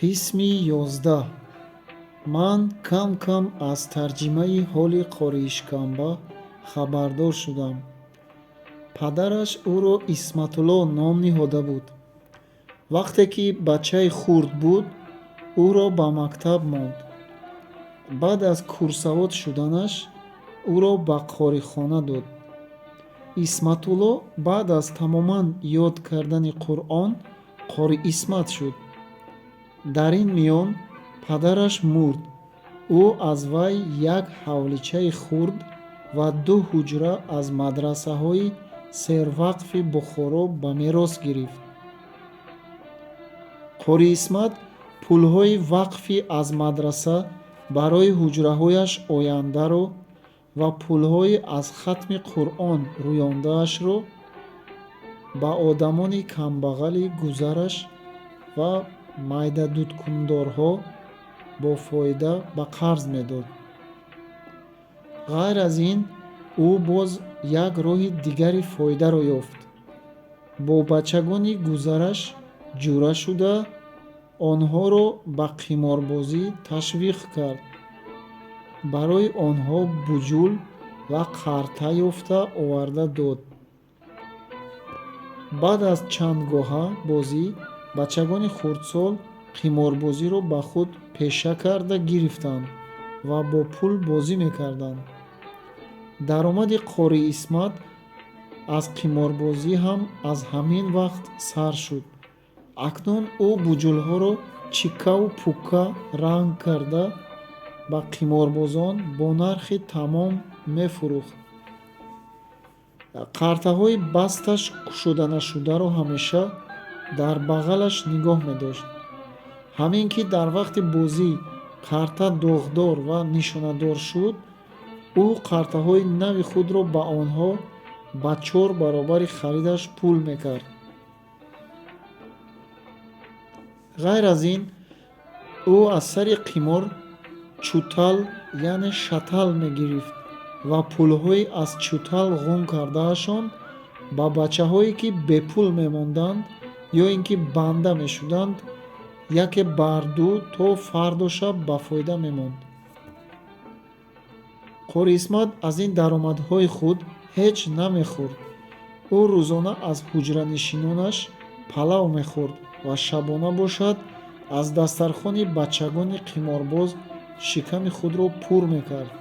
Қисми 11. Ман кам-кам аз тарҷимаи ҳоли Қориишкамба хабардор шудам. Падараш ӯро Исматулло ном ниҳода буд. Вақте ки бачаи хурд буд, ӯро ба мактаб монд. Баъд аз курсавод шуданаш ӯро ба қорихона дод. Исматулло баъд аз тамоман ёд кардани Қуръон Қори Исмат шуд. Дар ин миён падараш мурд. Ӯ аз вай як ҳавличаи хурд ва ду ҳуҷра аз мадрасаҳои сервақфи Бухоро ба мерос гирифт. Қори Исмат пулҳои вақфи аз мадраса барои ҳуҷраҳояш ояндаро ва пулҳои аз хатми Қуръон рӯёндаашро ба одамони камбағали гузараш ва майдадудкундорҳо бо фоида ба қарз медод. Ғайр аз ин, ӯ боз як роҳи дигари фоидаро ёфт. Бо бачагони гузараш ҷура шуда, онҳоро ба қиморбозӣ ташвиқ кард. Барои онҳо буҷул ва қарта ёфта оварда дод. Баъд аз чандгоҳа бозӣ бачагони хурдсол қиморбозиро ба худ пеша карда гирифтанд ва бо пул бозӣ мекарданд. Даромади Қори Исмат аз қиморбозӣ ҳам аз ҳамин вақт сар шуд. Акнун ӯ буҷулҳоро чиккаву пукка ранг карда, ба қиморбозон бо нархи тамом мефурӯхт. Қартаҳои басташ кушоданашударо ҳамеша дар бағалаш нигоҳ медошт. Ҳамин ки дар вақти бозӣ қарта доғдор ва нишонадор шуд, ӯ қартаҳои нави худро ба онҳо ба чор баробари харидаш пул мекард. Ғайр аз ин, ӯ аз сари қимор чутал, яъне шатал мегирифт ва пулҳои аз чутал ғун кардаашон ба бачаҳое, ки бепул мемонданд ё ин ки банда мешуданд, яке бар ду то фардо шаб ба фоида мемонд. Қори Исмат аз ин даромадҳои худ ҳеҷ намехӯрд. Ӯ рӯзона аз ҳуҷранишинонаш палав мехӯрд ва шабона бошад, аз дастархони бачагони қиморбоз шиками худро пур мекард.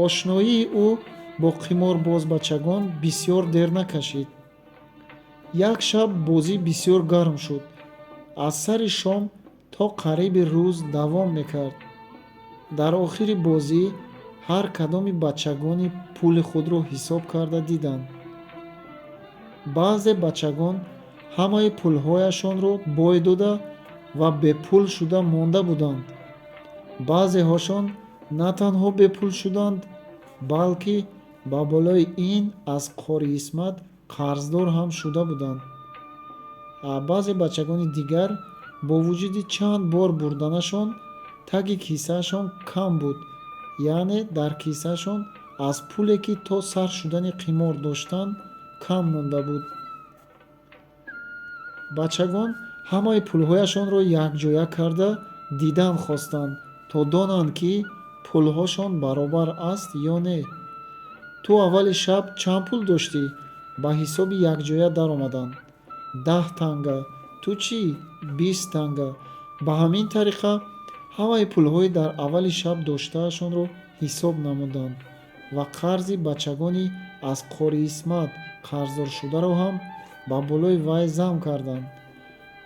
Ошноии ӯ бо қиморбозбачагон бисёр дер накашид. Як шаб бозӣ бисёр гарм шуд. Аз сари шом то қариби рӯз давом мекард. Дар охири бозӣ ҳар кадоми бачагони пули худро ҳисоб карда диданд. Баъзе бачагон ҳамаи пулҳояшонро бой дода ва бепул шуда монда буданд. Баъзеҳошон на танҳо бепул шуданд, балки ба болои ин аз Қори Исмат қарздор ҳам шуда буданд. Баъзе бачагони дигар бо вуҷуди чанд бор бурданашон таги кисаашон кам буд, яъне дар кисаашон аз пуле, ки то сар шудани қимор доштанд, кам монда буд. Бачагон ҳамаи пулҳояшонро якҷоя карда дидан хостанд, то донанд, ки пулҳошон баробар аст ё не. Ту аввали шаб чанд пул доштӣ? Ба ҳисоби якҷоя даромаданд. 10 танга. Ту чӣ? 20 танга. Ба ҳамин тариқа ҳамаи пулҳои дар аввали шаб доштаашонро ҳисоб намуданд ва қарзи бачагони аз Қори Исмат қарздоршударо ҳам ба болои вай зам карданд.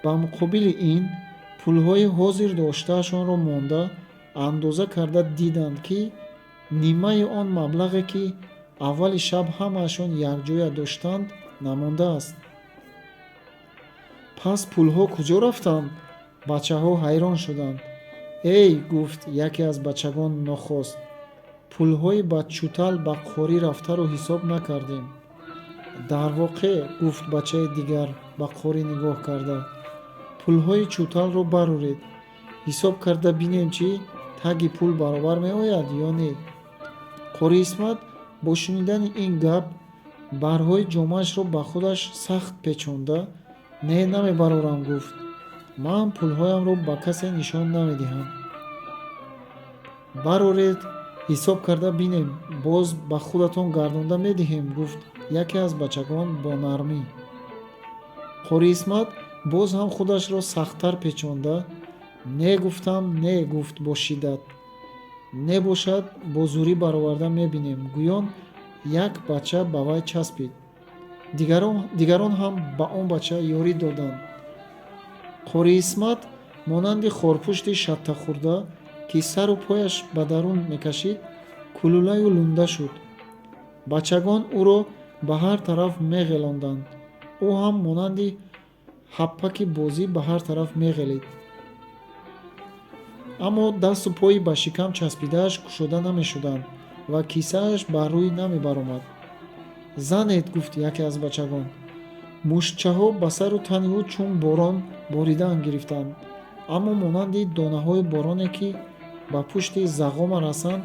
Ба муқобили ин пулҳои ҳозир доштаашонро монда андоза карда диданд, ки нимаи он маблағе, ки аввали шаб ҳамаашон якҷоя доштанд, намондааст. Пас пулҳо куҷо рафтанд? Бачаҳо ҳайрон шуданд. Эй, гуфт яке аз бачагон нохост, пулҳои ба чутал ба қорӣ рафтаро ҳисоб накардем. Дар воқеъ, гуфт бачаи дигар ба қорӣ нигоҳ карда, пулҳои чуталро бароред, ҳисоб карда бинем, чӣ таги пул баробар меояд ё не. Қори Исмат бо шунидани ин гап барҳои ҷомаашро ба худаш сахт печонда, не, намебарорам, гуфт. Ман пулҳоямро ба касе нишон намедиҳам. Бароред, ҳисоб карда бинем, боз ба худатон гардонда медиҳем, гуфт яке аз бачагон бо нармӣ. Қори Исмат боз ҳам худашро сахттар печонда, не гуфтам, не, гуфт бо шиддат. Не бошад, бо зӯрӣ бароварда мебинем, гӯён як бача ба вай часпид. Дигарон ҳам ба он бача ёрӣ доданд. Қори Исмат монанди хорпушти шаттахӯрда, ки сару пояш ба дарун мекашид, кулулаю лунда шуд. Бачагон ӯро ба ҳар тараф меғелонданд. Ӯ ҳам монанди ҳаппаки бозӣ ба ҳар тараф меғелид. Аммо дасту пои ба шикам часпидааш кушода намешуданд ва кисааш бар рӯй намебаромад. Занед, гуфт яке аз бачагон. Муштчаҳо ба сару тани ӯ чун борон боридан гирифтанд, аммо монанди донаҳои бороне, ки ба пушти зағома расанд,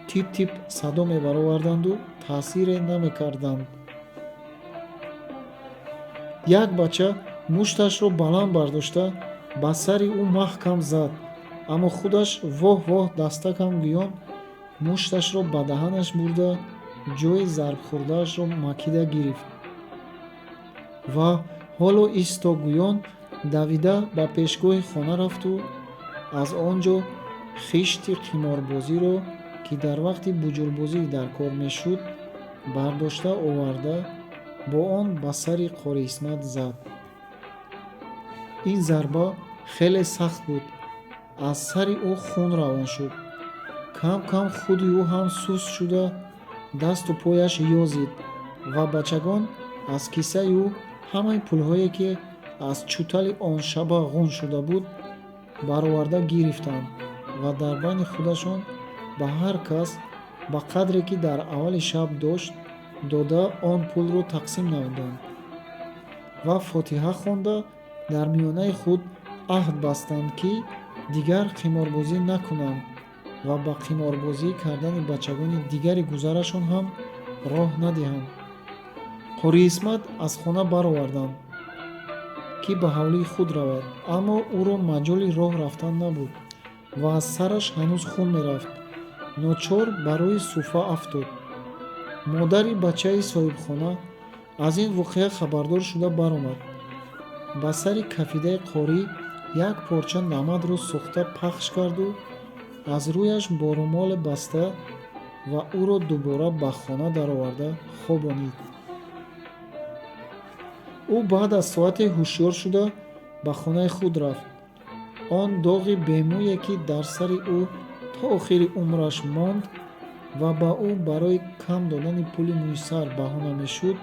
тип-тип садо мебароварданду таъсире намекарданд. Як бача мушташро баланд бардошта ба сари ӯ маҳкам зад, аммо худаш воҳ-воҳ дастакам гӯён мушташро ба даҳанаш бурда, ҷои зарбхӯрдаашро макида гирифт ва ҳоло исто гӯён давида ба пешгоҳи хона рафту аз он ҷо хишти қиморбозиро, ки дар вақти буҷурбозӣ дар кор мешуд, бардошта оварда, бо он ба сари Қори Исмат зад. Ин зарба хеле сахт буд. Аз сари ӯ хун равон шуд. Кам-кам худи ӯ ҳам суст шуда, дасту пояш ёзид ва бачагон аз кисаи ӯ ҳамаи пулҳое, ки аз чутали он шаба ғун шуда буд, бароварда гирифтанд ва дар байни худашон ба ҳар кас ба қадре, ки дар аввали шаб дошт, дода, он пулро тақсим намуданд ва фотиҳа хонда, дар миёнаи худ аҳд бастанд, ки дигар қиморбозӣ накунанд ва ба қиморбозӣ кардани бачагони дигари гузарашон ҳам роҳ надиҳанд. Қори Исмат аз хона бароварданд, ки ба ҳавлии худ равад, аммо ӯро маҷоли роҳ рафтан набуд ва аз сараш ҳанӯз хун мерафт. Ночор ба рӯи суфа афтод. Модари бачаи соҳибхона аз ин воқеа хабардор шуда баромад. Ба сари кафидаи қорӣ як порча намадро сӯхта пахш карду аз рӯяш бо румоле баста ва ӯро дубора ба хона дароварда хобонид. Ӯ баъд аз соате ҳушёр шуда ба хонаи худ рафт. Он доғи бемӯе, ки дар сари ӯ то охири умраш монд ва ба ӯ барои кам додани пули мӯйсар баҳона мешуд,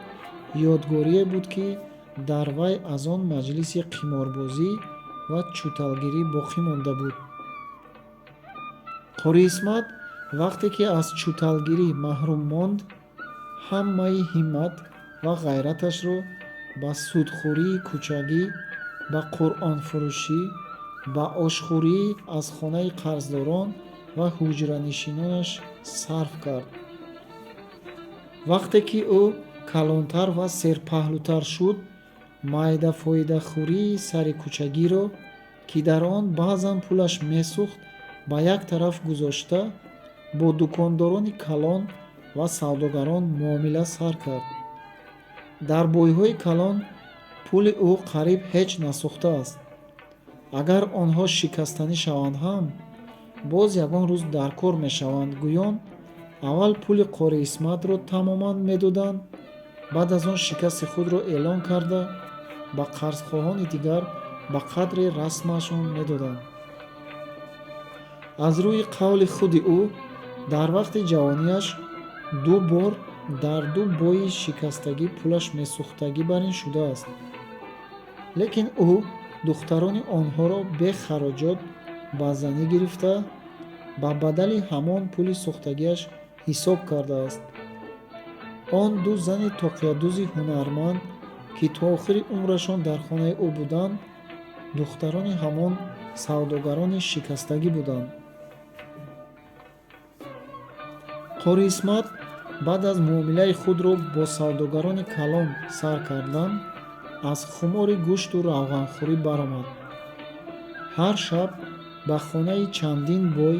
ёдгорие буд, ки дар вай аз он маҷлиси қиморбозӣ ва чуталгирӣ боқӣ монда буд. Қори Исмат вақте ки аз чуталгирӣ маҳрум монд, ҳамаи ҳиммат ва ғайраташро ба судхӯрии кӯчагӣ, ба қуръонфурӯшӣ, ба ошхӯрӣ аз хонаи қарздорон ва ҳуҷранишинонаш сарф кард. Вақте ки ӯ калонтар ва серпаҳлӯтар шуд, майдафоидахӯрии сари кӯчагиро, ки дар он баъзан пулаш месӯхт, ба як тараф гузошта, бо дукондорони калон ва савдогарон муомила сар кард. Дар бойҳои калон пули ӯ қариб ҳеҷ насӯхтааст. Агар онҳо шикастанӣ шаванд ҳам, боз ягон рӯз дар кор мешаванд, гӯён аввал пули Қори Исматро тамоман медоданд, баъд аз он шикасти худро эълон карда, ба қарзхоҳони дигар ба қадри расмашон медоданд. Аз рӯи қавли худи ӯ, дар вақти ҷавониаш ду бор дар ду бои шикастагӣ пулаш месӯхтагӣ бар ин шудааст. Лекин ӯ духтарони онҳоро бехароҷот ба занӣ гирифта, ба бадали ҳамон пули сӯхтагиаш ҳисоб кардааст. Он ду зани тоқиядӯзи ҳунарманд, ки то охири умрашон дар хонаи ӯ буданд, духтарони ҳамон савдогарони шикастагӣ буданд. Қори Исмат баъд аз муомилаи худро бо савдогарони калон сар кардан, аз хумори гӯшту равғанхӯрӣ баромад. Ҳар шаб ба хонаи чандин бой,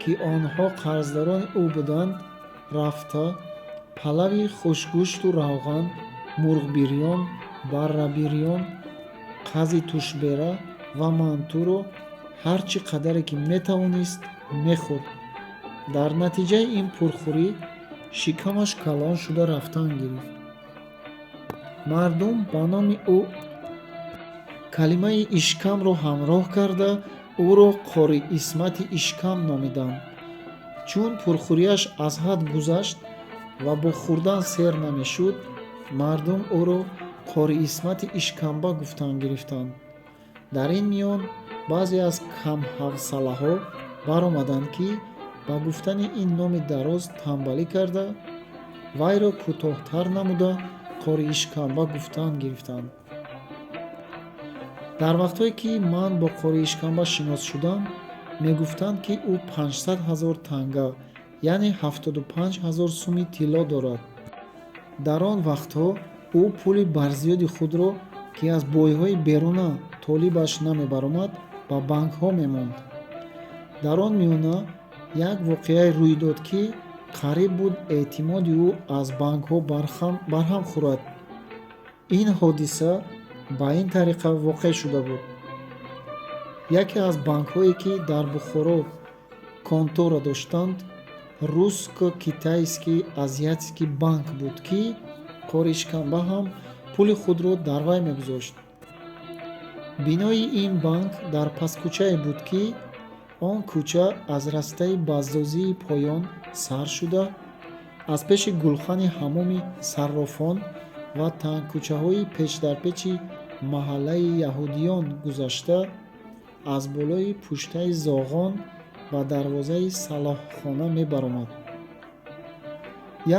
ки онҳо қарздорони ӯ буданд, рафта, палави хушгӯшту равған, мурғбирён, баррабирён, қази тушбера ва мантуро ҳар чӣ қадаре ки метавонист, мехӯрд. Дар натиҷаи ин пурхӯрӣ шикамаш калон шуда рафтан гирифт. Мардум ба номи ӯ калимаи ишкамро ҳамроҳ карда, ӯро Қори Исмати Ишкам номиданд. Чун пурхӯрияш аз ҳад гузашт ва бо хӯрдан сер намешуд, мардум ӯро Қори Исмати Ишкамба гуфтан гирифтанд. Дар ин миён баъзе аз камҳавсалаҳо баромаданд, ки ба гуфтани ин номи дароз тамбалӣ карда, вайро кӯтоҳтар намуда, Қори Ишкамба гуфтан гирифтанд. Дар вақтҳое ки ман бо Қори Ишкамба шинос шудам, мегуфтанд, ки ӯ 500 000 танга, яъне 75 000 суми тилло дорад. Дар он вақтҳо ӯ пули барзиёди худро, ки аз бойҳои беруна толибаш намебаромад, ба банкҳо мемонд. Дар он миёна як воқеае рӯй дод, ки қариб буд эътимоди ӯ аз банкҳо барҳам хӯрад. Ин ҳодиса ба ин тариқа воқеъ шуда буд. Яке аз банкҳое, ки дар Бухоро контора доштанд, Русско-Китайский Азиатский банк буд, ки Қори Ишкамба ҳам пули худро дар вай мегузошт. Бинои ин банк дар пасткӯчае буд, ки он кӯча аз растаи баззозии поён сар шуда, аз пеши гулхани ҳаммоми саррофон ва тангкӯчаҳои печдарпечи маҳаллаи яҳудиён гузашта, аз болои пуштаи Зоғон ба дарвозаи салоҳхона мебаромад.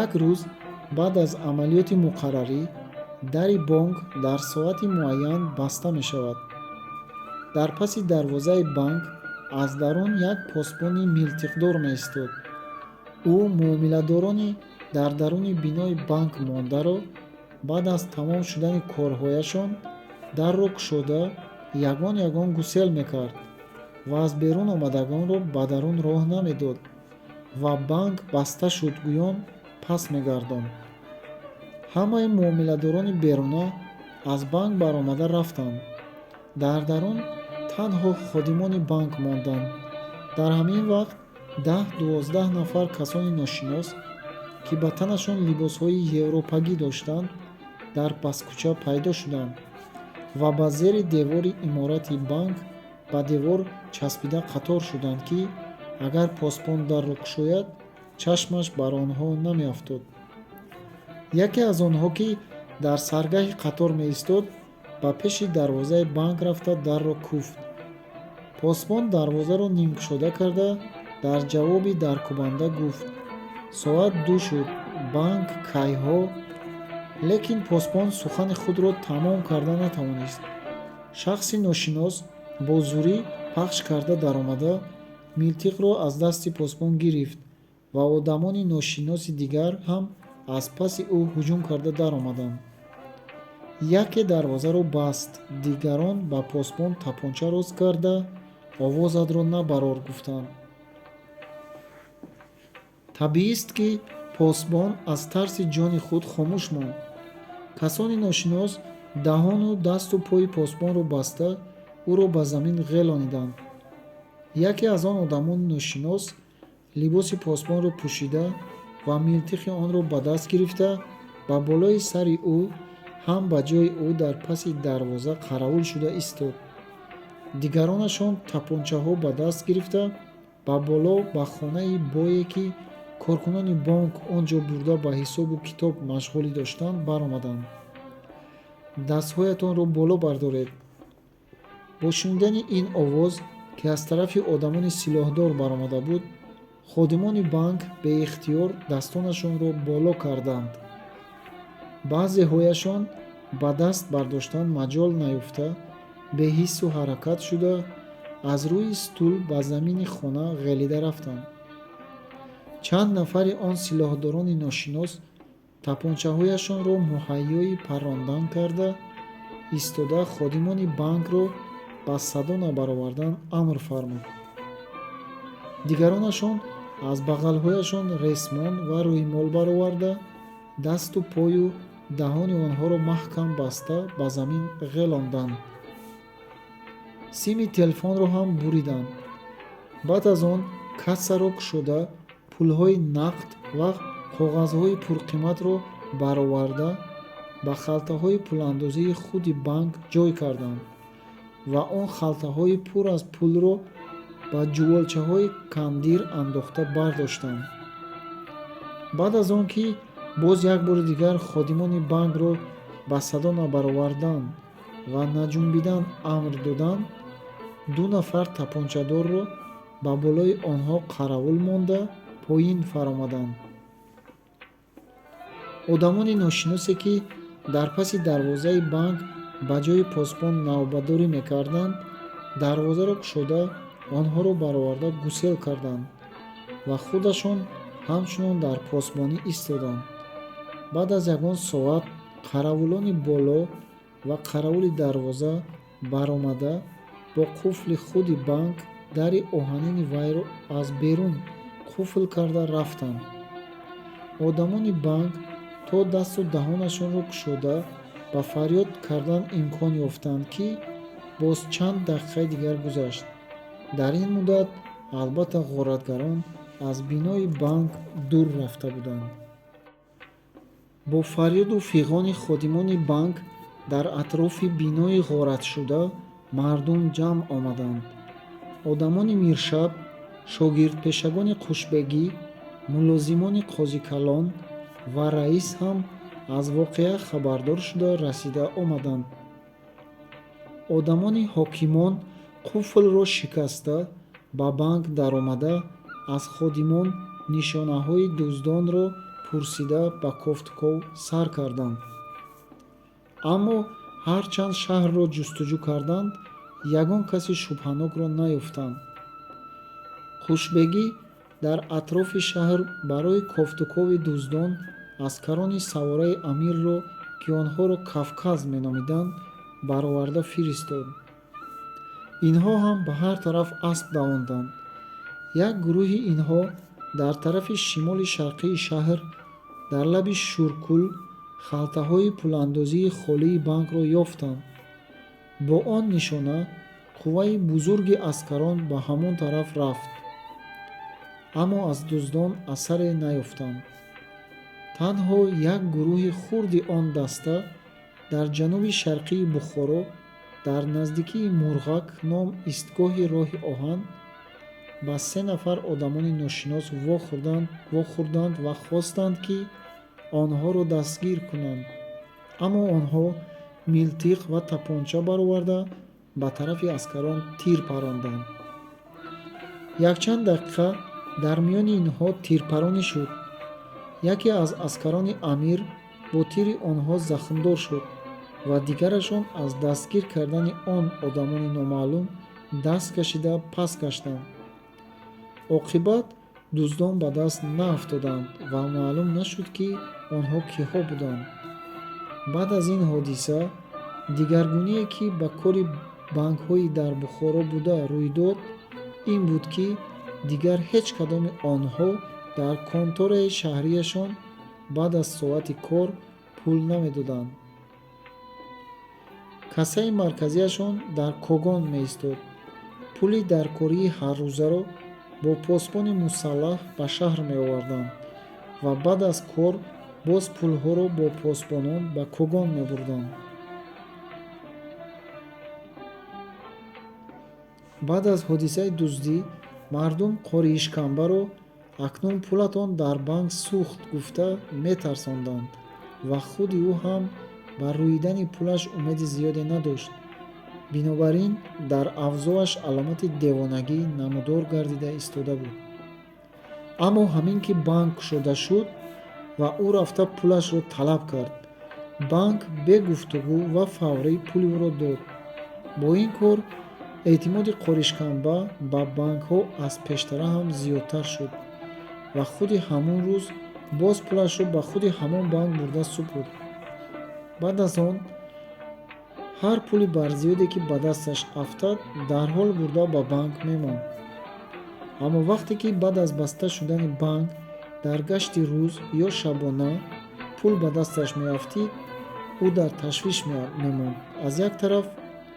Як рӯз баъд аз амалиёти муқаррарӣ дари бонк дар соати муайян баста мешавад. Дар паси дарвозаи банк аз дарун як посбони милтиқдор меистод. Ӯ муомиладорони дар даруни бинои банк мондаро баъд аз тамом шудани корҳояшон дарро кушода, ягон ягон гусел мекард ва аз берун омадагонро ба дарун роҳ намедод ва банк баста шуд гӯён пас мегардонд. Ҳамаи муомиладорони беруна аз банк баромада рафтанд. Дар дарун танҳо ходимони банк монданд. Дар ҳамин вақт 10-12 нафар касони ношинос, ки ба танашон либосҳои европагӣ доштанд, дар пасткӯча пайдо шуданд ва ба зери девори иморати банк ба девор часпида қатор шуданд, ки агар посбон дарро кушояд, чашмаш бар онҳо намеафтод. Яке аз онҳо, ки дар саргаҳи қатор меистод, ба пеши дарвозаи банк рафта, дарро куфт. Посбон дарвозаро нимкушода карда, дар ҷавоби даркубанда гуфт: «Соат 2 шуд, банк кайҳо...» Лекин посбон сухани худро тамом карда натавонист. Шахси ношинос бо зӯрӣ пахш карда даромада, милтиқро аз дасти посбон гирифт ва одамони ношиноси дигар ҳам аз паси ӯ ҳуҷум карда даромаданд. Яке дарвозаро баст, дигарон ба посбон тапонча рост карда, овозатро набарор гуфтанд. Табиист, ки посбон аз тарси ҷони худ хомӯш монд. Касони ношинос даҳону дасту пои посбонро баста, ӯро ба замин ғелониданд. Яке аз он одамони ношинос либоси посбонро пӯшида ва милтиқи онро ба даст гирифта, ба болои сари ӯ ҳам ба ҷои ӯ дар паси дарвоза қаравул шуда истод. Дигаронашон тапончаҳо ба даст гирифта, ба боло ба хонаи бое, ки коркунони бонк он ҷо бурда ба ҳисобу китоб машғулӣ доштанд, баромаданд. «Дастҳоятонро боло бардоред!» Бо шунидани ин овоз, ки аз тарафи одамони силоҳдор баромада буд, ходимони банк беихтиёр дастонашонро боло карданд. Баъзеҳояшон ба даст бардоштан маҷол наёфта, беҳиссу ҳаракат шуда, аз рӯи стул ба замини хона ғелида рафтанд. Чанд нафари он силоҳдорони ношинос тапончаҳояшонро муҳайёи паррондан карда истода, ходимони банкро ба садо набаровардан амр фармуд. Дигаронашон аз бағалҳояшон ресмон ва рӯймол бароварда, дасту пою даҳони онҳоро маҳкам баста ба замин ғелонданд. Сими телефонро ҳам буриданд. Баъд аз он кассаро кушода, пулҳои нақд ва коғазҳои пурқиматро бароварда, ба халтаҳои пуландозии худи банк ҷой карданд ва он халтаҳои пур аз пулро ба ҷуволчаҳои кандир андохта бардоштанд. Баъд аз он ки боз як бори дигар ходимони банкро ба садо набаровардан ва наҷунбидан амр доданд, 2 нафар тапончадорро ба болои онҳо қаравул монда поин фаромаданд. Одамони ношиносе, ки дар паси дарвозаи банк ба ҷои посбон навбатдорӣ мекарданд, дарвозаро кушода онҳоро бароварда гусел карданд ва худашон ҳамчунон дар посбонӣ истоданд. Баъд аз ягон соат қаравулони боло ва қаравули дарвоза баромада бо қуфли худи банк дари оҳанини вайро аз берун қуфл карда рафтанд. Одамони банк то дасту даҳонашонро кушода ба фарёд кардан имкон ёфтанд, ки боз чанд дақиқаи дигар гузашт. Дар ин муддат албатта ғоратгарон аз бинои банк дур рафта буданд. Бо фарёду фиғони ходимони банк дар атрофи бинои ғоратшуда мардум ҷамъ омаданд. Одамони Миршаб, шогирдпешагони Қушбегӣ, мулозимони Қозикалон ва раис ҳам аз воқеа хабардор шуда расида омаданд. Одамони ҳокимон қуфлро шикаста ба банк даромада аз ходимон нишонаҳои дуздонро пурсида ба кофтуков сар карданд. Аммо ҳарчанд шаҳрро ҷустуҷӯ карданд, ягон каси шубҳанокро наёфтанд. Қушбегӣ дар атрофи шаҳр барои кофтукови дуздон аскарони савораи амирро, ки онҳоро Кавказ меномиданд, бароварда фиристод. Инҳо ҳам ба ҳар тараф асп давонданд. Як гурӯҳи инҳо дар тарафи шимоли шарқии шаҳр дар лаби Шуркӯл халтаҳои пуландозии холии банкро ёфтанд. Бо он нишона қувваи бузурги аскарон ба ҳамон тараф рафт, аммо аз дуздон асаре наёфтанд. Танҳо як гурӯҳи хурди он даста дар ҷануби шарқии Бухоро дар наздикии Мурғак ном истгоҳи роҳи оҳан ба 3 нафар одамони ношинос вохӯрданд ва хостанд, ки онҳоро дастгир кунанд, аммо онҳо милтиқ ва тапонча бароварда ба тарафи аскарон тир паронданд. Якчанд дақиқа дар миёни инҳо тирпаронӣ шуд. Яке аз аскарони амир бо тири онҳо захмдор шуд ва дигарашон аз дастгир кардани он одамони номаълум даст кашида пас гаштанд. Оқибат дуздон ба даст наафтоданд ва маълум нашуд, ки онҳо киҳо буданд. Баъд аз ин ҳодиса дигаргуние, ки ба кори банкҳои дар Бухоро буда рӯй дод, ин буд, ки дигар ҳеҷ кадоми онҳо дар контораи шаҳрияшон баъд аз соати кор пул намедоданд. Кассаи марказияшон дар Когон меистод. Пули даркории ҳаррӯзаро бо посбони мусаллаҳ ба шаҳр меоварданд ва баъд аз кор боз пулҳоро бо посбонон ба Когон мебурданд. Баъд аз ҳодисаи дуздӣ мардум Қориишкамбаро акнун пулатон дар банк сӯхт гуфта метарсонданд ва худи ӯ ҳам ба рӯидани пулаш умеди зиёде надошт. Бинобар ин дар авзоаш аломати девонагӣ намудор гардида истода буд. Аммо ҳамин ки банк кушода шуд ва ӯ рафта пулашро талаб кард, банк бегуфтугӯ ва фаврӣ пули ӯро дод. Бо ин кор эътимоди Қоришкамба ба банкҳо аз пештара ҳам зиёдтар шуд ва худи ҳамон рӯз боз пулашро ба худи ҳамон банк бурда супурд. Баъд аз он Ҳар пули барзиёде, ки ба дасташ афтад, дарҳол бурда ба банк мемонд. Аммо вақте ки баъд аз баста шудани банк дар гашти рӯз ё шабона пул ба дасташ меафтид, ӯ дар ташвиш мемонд. Аз як тараф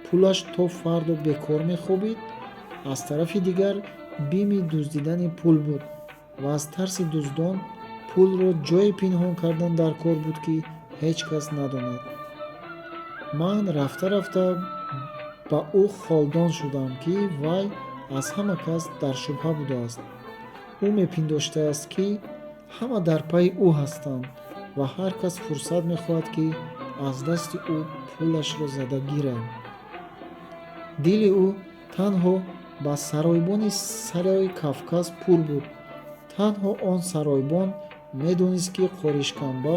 пулаш то фардо бекор мехобид, аз тарафи дигар бими дуздидани пул буд ва аз тарси дуздон пулро ҷое пинҳон кардан дар кор буд, ки ҳеҷ кас надонад. Ман рафта-рафта ба ӯ холдон шудам, ки вай аз ҳама кас дар шубҳа будааст. Ӯ мепиндоштааст, ки ҳама дар пайи ӯ ҳастанд ва ҳар кас фурсат мехоҳад, ки аз дасти ӯ пулашро зада гирад. Дили ӯ танҳо ба саройбони сарои Кавказ пур буд. Танҳо он саройбон медонист, ки Қоришканба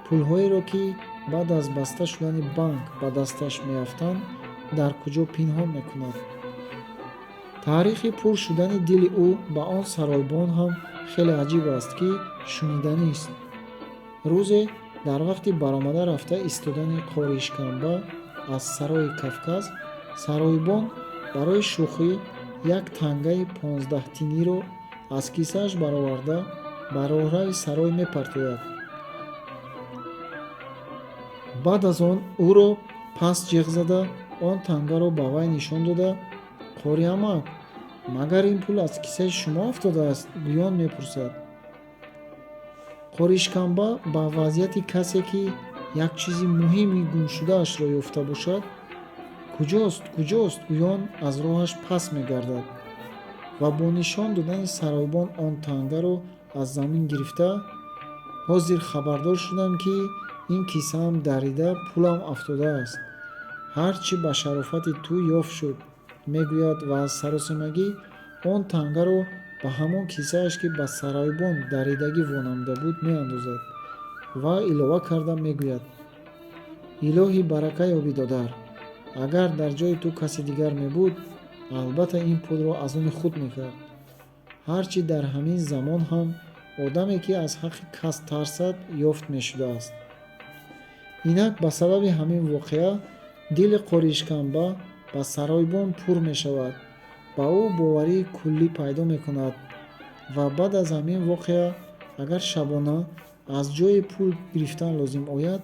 пулҳоеро, ки баъд аз баста шудани банк ба дасташ меафтанд, дар куҷо пинҳон мекунад. Таърихи пур шудани дили ӯ ба он саройбон ҳам хеле аҷиб аст, ки шуниданист. Рӯзе дар вақти баромада рафта истодани Қоришканба аз сарои Кавказ, саройбон барои шӯхӣ як тангаи 15 тиниро аз кисааш бароварда ба роҳрави сарой мепартояд. Баъд аз он ӯро паст ҷиғ зада, он тангаро ба вай нишон дода: «Қори амак, магар ин пул аз кисаи шумо афтодааст?» гӯён мепурсад. Қоришканба ба вазъияти касе, ки як чизи муҳими гумшудаашро ёфта бошад, «Куҷост, куҷост?» гӯён аз роҳаш пас мегардад ва бо нишон додани саройбон он тангаро аз замин гирифта: «Ҳозир хабардор шудам, ки ин кисаам дарида, пулам афтодааст. Ҳар чӣ ба шарофати ту ёфт шуд», мегӯяд ва аз саросемагӣ он тангаро ба ҳамон кисааш, ки ба саройбон даридагӣ вонамуда буд, меандозад ва илова карда мегӯяд: «Илоҳӣ барака ёбӣ, додар. Агар дар ҷои ту каси дигар мебуд, албатта ин пулро аз они худ мекард». Ҳарчи дар ҳамин замон ҳам одаме, ки аз ҳаққи кас тарсад, ёфт мешудааст. Инак ба сабаби ҳамин воқеа дили Қоришканба ба саройбон пур мешавад, ба ӯ боварии куллӣ пайдо мекунад ва баъд аз ҳамин воқеа агар шабона аз ҷое пул гирифтан лозим ояд,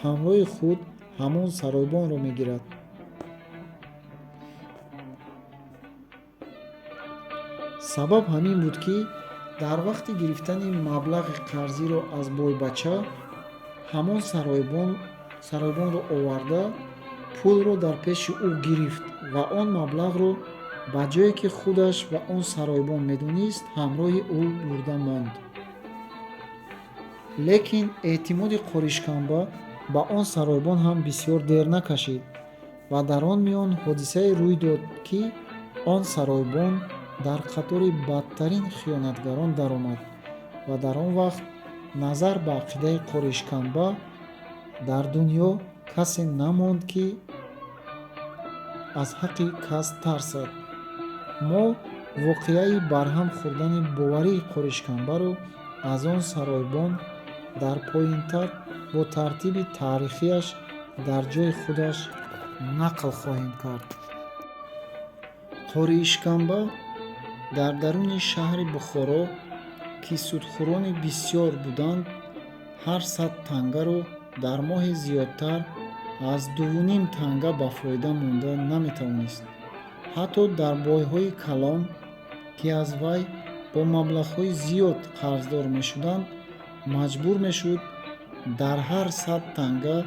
ҳамроҳи худ ҳамон саройбонро мегирад. Сабаб ҳамин буд, ки дар вақти гирифтани маблағи қарзиро аз бойбача ҳамон саройбонро оварда, пулро дар пеши ӯ гирифт ва он маблағро ба ҷое, ки худаш ва он саройбон медонист, ҳамроҳи ӯ бурда монд. Лекин эътимоди Қоришканба ба он саройбон ҳам бисёр дер накашид ва дар он миён ҳодисае рӯй дод, ки он саройбон дар қатори бадтарин хиёнатгарон даромад ва дар он вақт назар ба ақидаи Қоришканба дар дунё касе намонд, ки аз ҳаққи кас тарсад. Мо воқеаи барҳам хӯрдани боварии Қоришканбаро аз он саройбон дар поинтар бо тартиби таърихиаш дар ҷои худаш нақл хоҳем кард. Қориишканба дар даруни шаҳри Бухоро, ки судхӯрони бисёр буданд, ҳар 100 тангаро дар моҳе зиёдтар аз 2,5 танга ба фоида монда наметавонист. Ҳатто дар бойҳои калон, ки аз вай бо маблағҳои зиёд қарздор мешуданд, маҷбур мешуд дар ҳар 100 танга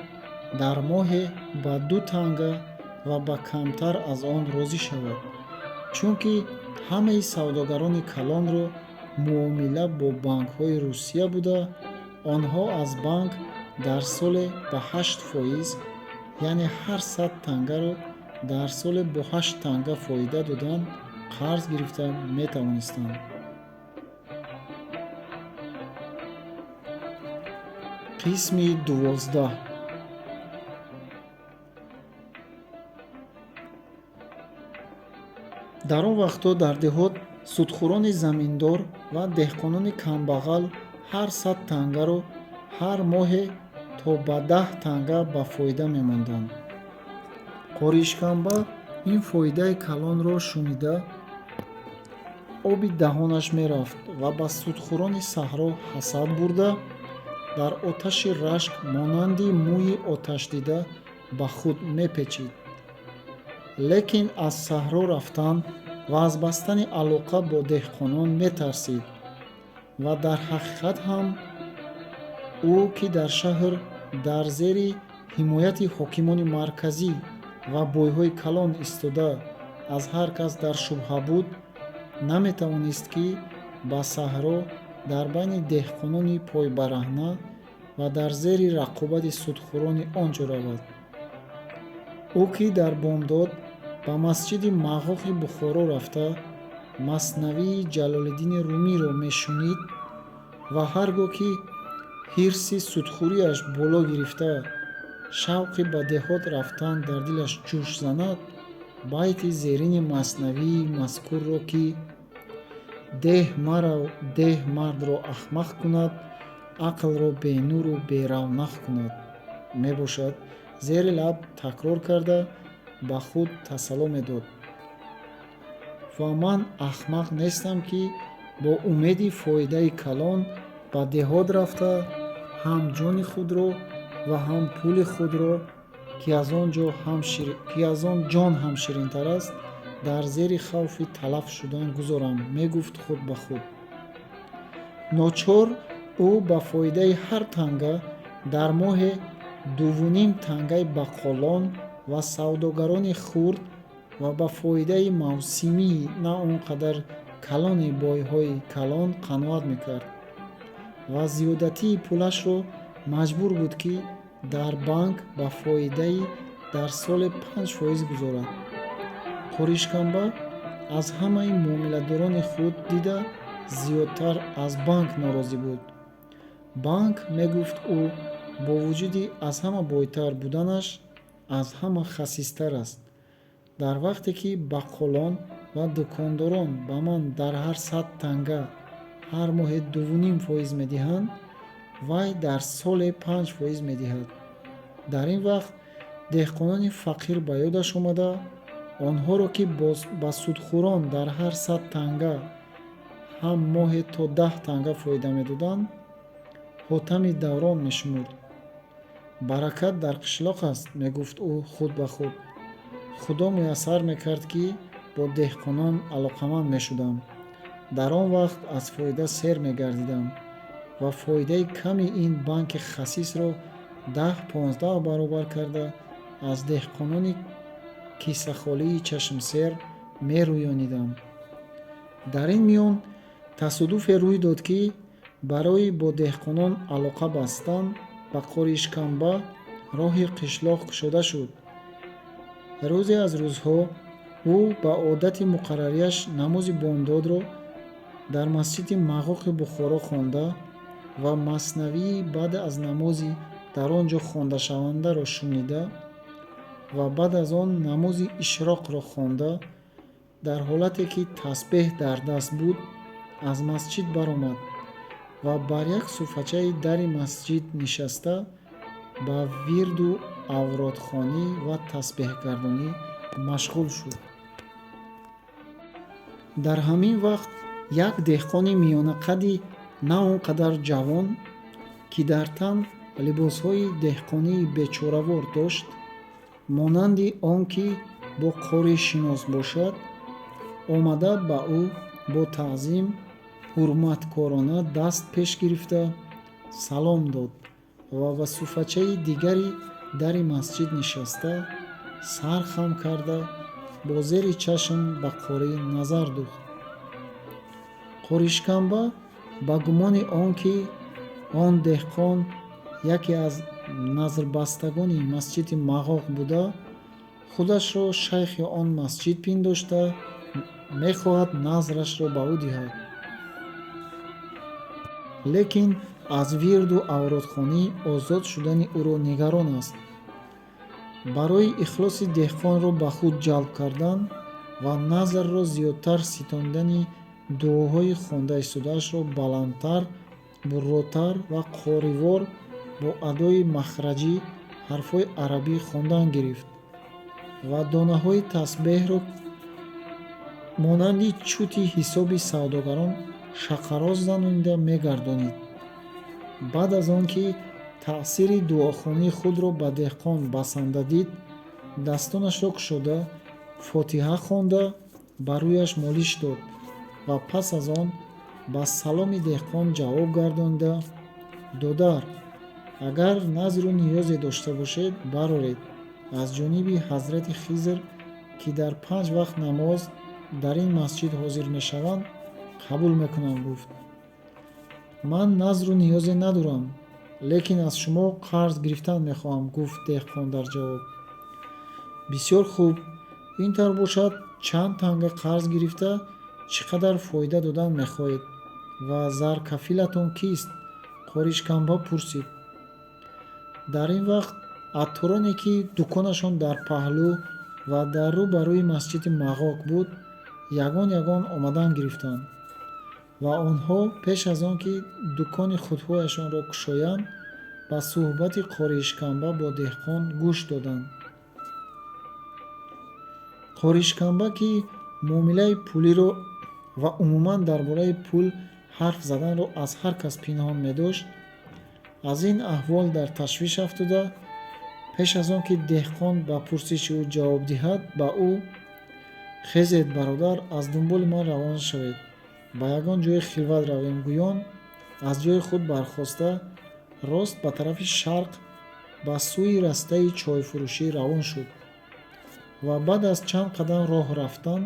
дар моҳе ба 2 танга ва ба камтар аз он розӣ шавад, чунки ҳамаи савдогарони калонро муомила бо банкҳои Русия буда, онҳо аз банк дар соле ба 8%, яъне ҳар 100 тангаро дар соле бо 8 танга фоида додан қарз гирифта метавонистанд. Қисми 12. Дар он вақтҳо дар деҳот судхӯрони заминдор ва деҳқонони камбағал ҳар 100 тангаро ҳар моҳе то ба 10 танга ба фоида мемонданд. Қоришканба ин фоидаи калонро шунида, оби даҳонаш мерафт ва ба судхӯрони саҳро ҳасад бурда, дар оташи рашк монанди мӯи оташдида ба худ мепечид. Лекин аз саҳро рафтан ва аз бастани алоқа бо деҳқонон метарсид. Ва дар ҳақиқат ҳам ӯ, ки дар шаҳр дар зери ҳимояти ҳокимони марказӣ ва бойҳои калон истода, аз ҳар кас дар шубҳа буд, наметавонист, ки ба саҳро дар байни деҳқонони пойбараҳна ва дар зери рақобати судхӯрони он ҷо равад. Ӯ, ки дар бомдод ба масҷиди Мағоқи Бухоро рафта, Маснавии Ҷалолиддини Румиро мешунид ва ҳар гоҳ ки ҳирси судхӯрияш боло гирифта, шавқи ба деҳот рафтан дар дилаш ҷӯш занад, байти зерини маснавии мазкурро, ки «Деҳ марав, деҳ мардро ахмақ кунад, ақлро бенуру беравнақ кунад» мебошад, зери лаб такрор карда, ба худ тасалло медод ва «Ман ахмақ нестам, ки бо умеди фоидаи калон ба деҳот рафта, ҳам ҷони худро ва ҳам пули худро, ки аз он ҷон ҳам ширинтар аст, дар зери хавфи талаф шудан гузорам», мегуфт худ ба худ. Ночор ӯ ба фоидаи ҳар танга дар моҳе 2,5 тангаи баққолон ва савдогарони хурд ва ба фоидаи мавсимии на он қадар калони бойҳои калон қаноат мекард ва зиёдатии пулашро маҷбур буд, ки дар банк ба фоидаи дар соле 5% гузорад. Қоришканба аз ҳамаи муомиладорони худ дида зиёдтар аз банк норозӣ буд. Банк, мегуфт ӯ, бо вуҷуди аз ҳама бойтар буданаш, аз ҳама хасистар аст. Дар вақте ки баққолон ва дукондорон ба ман дар ҳар 100 танга ҳар моҳе 2,5% медиҳанд, вай дар соле 5% медиҳад. Дар ин вақт деҳқонони фақир ба ёдаш омада, онҳоро, ки ба судхӯрон дар ҳар 100 танга ҳам моҳе то 10 танга фоида медоданд, ҳотами даврон мешумурд. «Баракат дар қишлоқ аст», мегуфт ӯ худ ба худ. «Худо муяссар мекард, ки бо деҳқонон алоқаманд мешудам, дар он вақт аз фоида сер мегардидам ва фоидаи ками ин банки хасисро 10-15 баробар карда, аз деҳқонони кисахолии чашмсер мерӯёнидам». Дар ин миён тасодуфе рӯй дод, ки барои бо деҳқонон алоқа бастан ба Қоришканба роҳи қишлоқ кушода шуд. Рӯзе аз рӯзҳо ӯ ба одати муқаррарияш намози бомдодро дар масҷиди Мағоқи Бухоро хонда ва маснавии баъд аз намози дар он ҷо хондашавандаро шунида ва баъд аз он намози ишроқро хонда, дар ҳолате ки тасбеҳ дар даст буд, аз масҷид баромад ва бар як суфачаи дари масҷид нишаста, ба вирду авродхонӣ ва тасбеҳгардонӣ машғул шуд. Дар ҳамин вақт як деҳқони миёнақади на он қадар ҷавон, ки дар тан либосҳои деҳқонии бечоравор дошт, монанди он ки бо қорӣ шинос бошад, омада, ба ӯ бо таъзим ҳурматкорона даст пеш гирифта салом дод ва ба суфачаи дигари дари масҷид нишаста, сар хам карда, бо зери чашм ба қорӣ назар духт. Қоришканба ба гумони он ки он деҳқон яке аз назрбастагони масҷиди Мағоқ буда, худашро шайхи он масҷид пиндошта, мехоҳад назрашро ба ӯ диҳад, лекин аз вирду авродхонӣ озод шудани ӯро нигарон аст, барои ихлоси деҳқонро ба худ ҷалб кардан ва назрро зиёдтар ситонидани дуоҳои хонда истодаашро баландтар, бурротар ва қоривор бо адои махраҷӣ ҳарфҳои арабӣ хондан гирифт. Ва донаҳои тасбеҳро монанди чути ҳисоби савдогарон шақароз занонида мегардонид. Баъд аз он ки таъсири дуохонии худро ба деҳқон басанда дид, дастонашро кушода, фотиҳа хонда, ба рӯяш молиш дод ва пас аз он ба саломи деҳқон ҷавоб гардонида: «Додар, агар назру ниёзе дошта бошед, бароред. Аз ҷониби ҳазрати Хизр, ки дар панҷ вақт намоз дар ин масҷид ҳозир мешаванд, қабул мекунам», гуфт. «Ман назру ниёзе надорам, лекин аз шумо қарз гирифтан мехоҳам», гуфт деҳқон дар ҷавоб. «Бисёр хуб, ин тавр бошад, чанд танга қарз гирифта, чӣ қадар фоида додан мехоҳед ва заркафилатон кист?» Қоришканба пурсид. Дар ин вақт аттороне, ки дуконашон дар паҳлӯ ва дар рӯ ба рӯи масҷиди Мағок буд, ягон ягон омадан гирифтанд ва онҳо пеш аз он ки дукони худҳояшонро кушоянд, ба суҳбати Қориишканба бо деҳқон гӯш доданд. Қориишканба, ки муомилаи пулиро ва умуман дар бораи пул ҳарф заданро аз ҳар кас пинҳон медошт, аз ин аҳвол дар ташвиш афтода, пеш аз он ки деҳқон ба пурсиши ӯ ҷавоб диҳад, ба ӯ: «Хезед, бародар, аз дунболи ман равон шавед, ба ягон ҷои хилват равем», гӯён аз ҷои худ бархоста, рост ба тарафи шарқ, ба сӯи растаи чойфурӯшӣ равон шуд ва баъд аз чанд қадам роҳ рафтан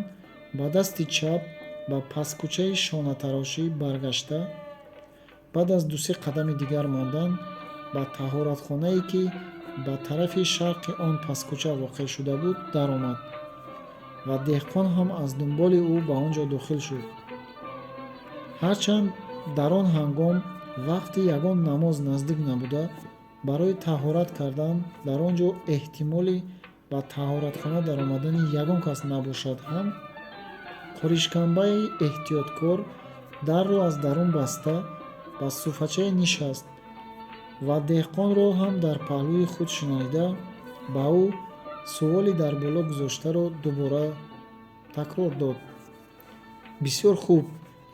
ба дасти чап ба пасткӯчаи шонатарошӣ баргашта, баъд аз дусе қадами дигар мондан ба таҳоратхонае, ки ба тарафи шарқи он пасткӯча воқеъ шуда буд, даромад ва деҳқон ҳам аз дунболи ӯ ба он ҷо дохил шуд. Ҳарчанд дар он ҳангом вақти ягон намоз наздик набуда, барои таҳорат кардан дар он ҷо эҳтимоли ба таҳоратхона даромадани ягон кас набошад ҳам, Қоришканбаи эҳтиёткор дарро аз дарун баста, ба суфачае нишаст ва деҳқонро ҳам дар паҳлӯи худ шинонида, ба ӯ суоли дар боло гузоштаро дубора такрор дод. «Бисёр хуб,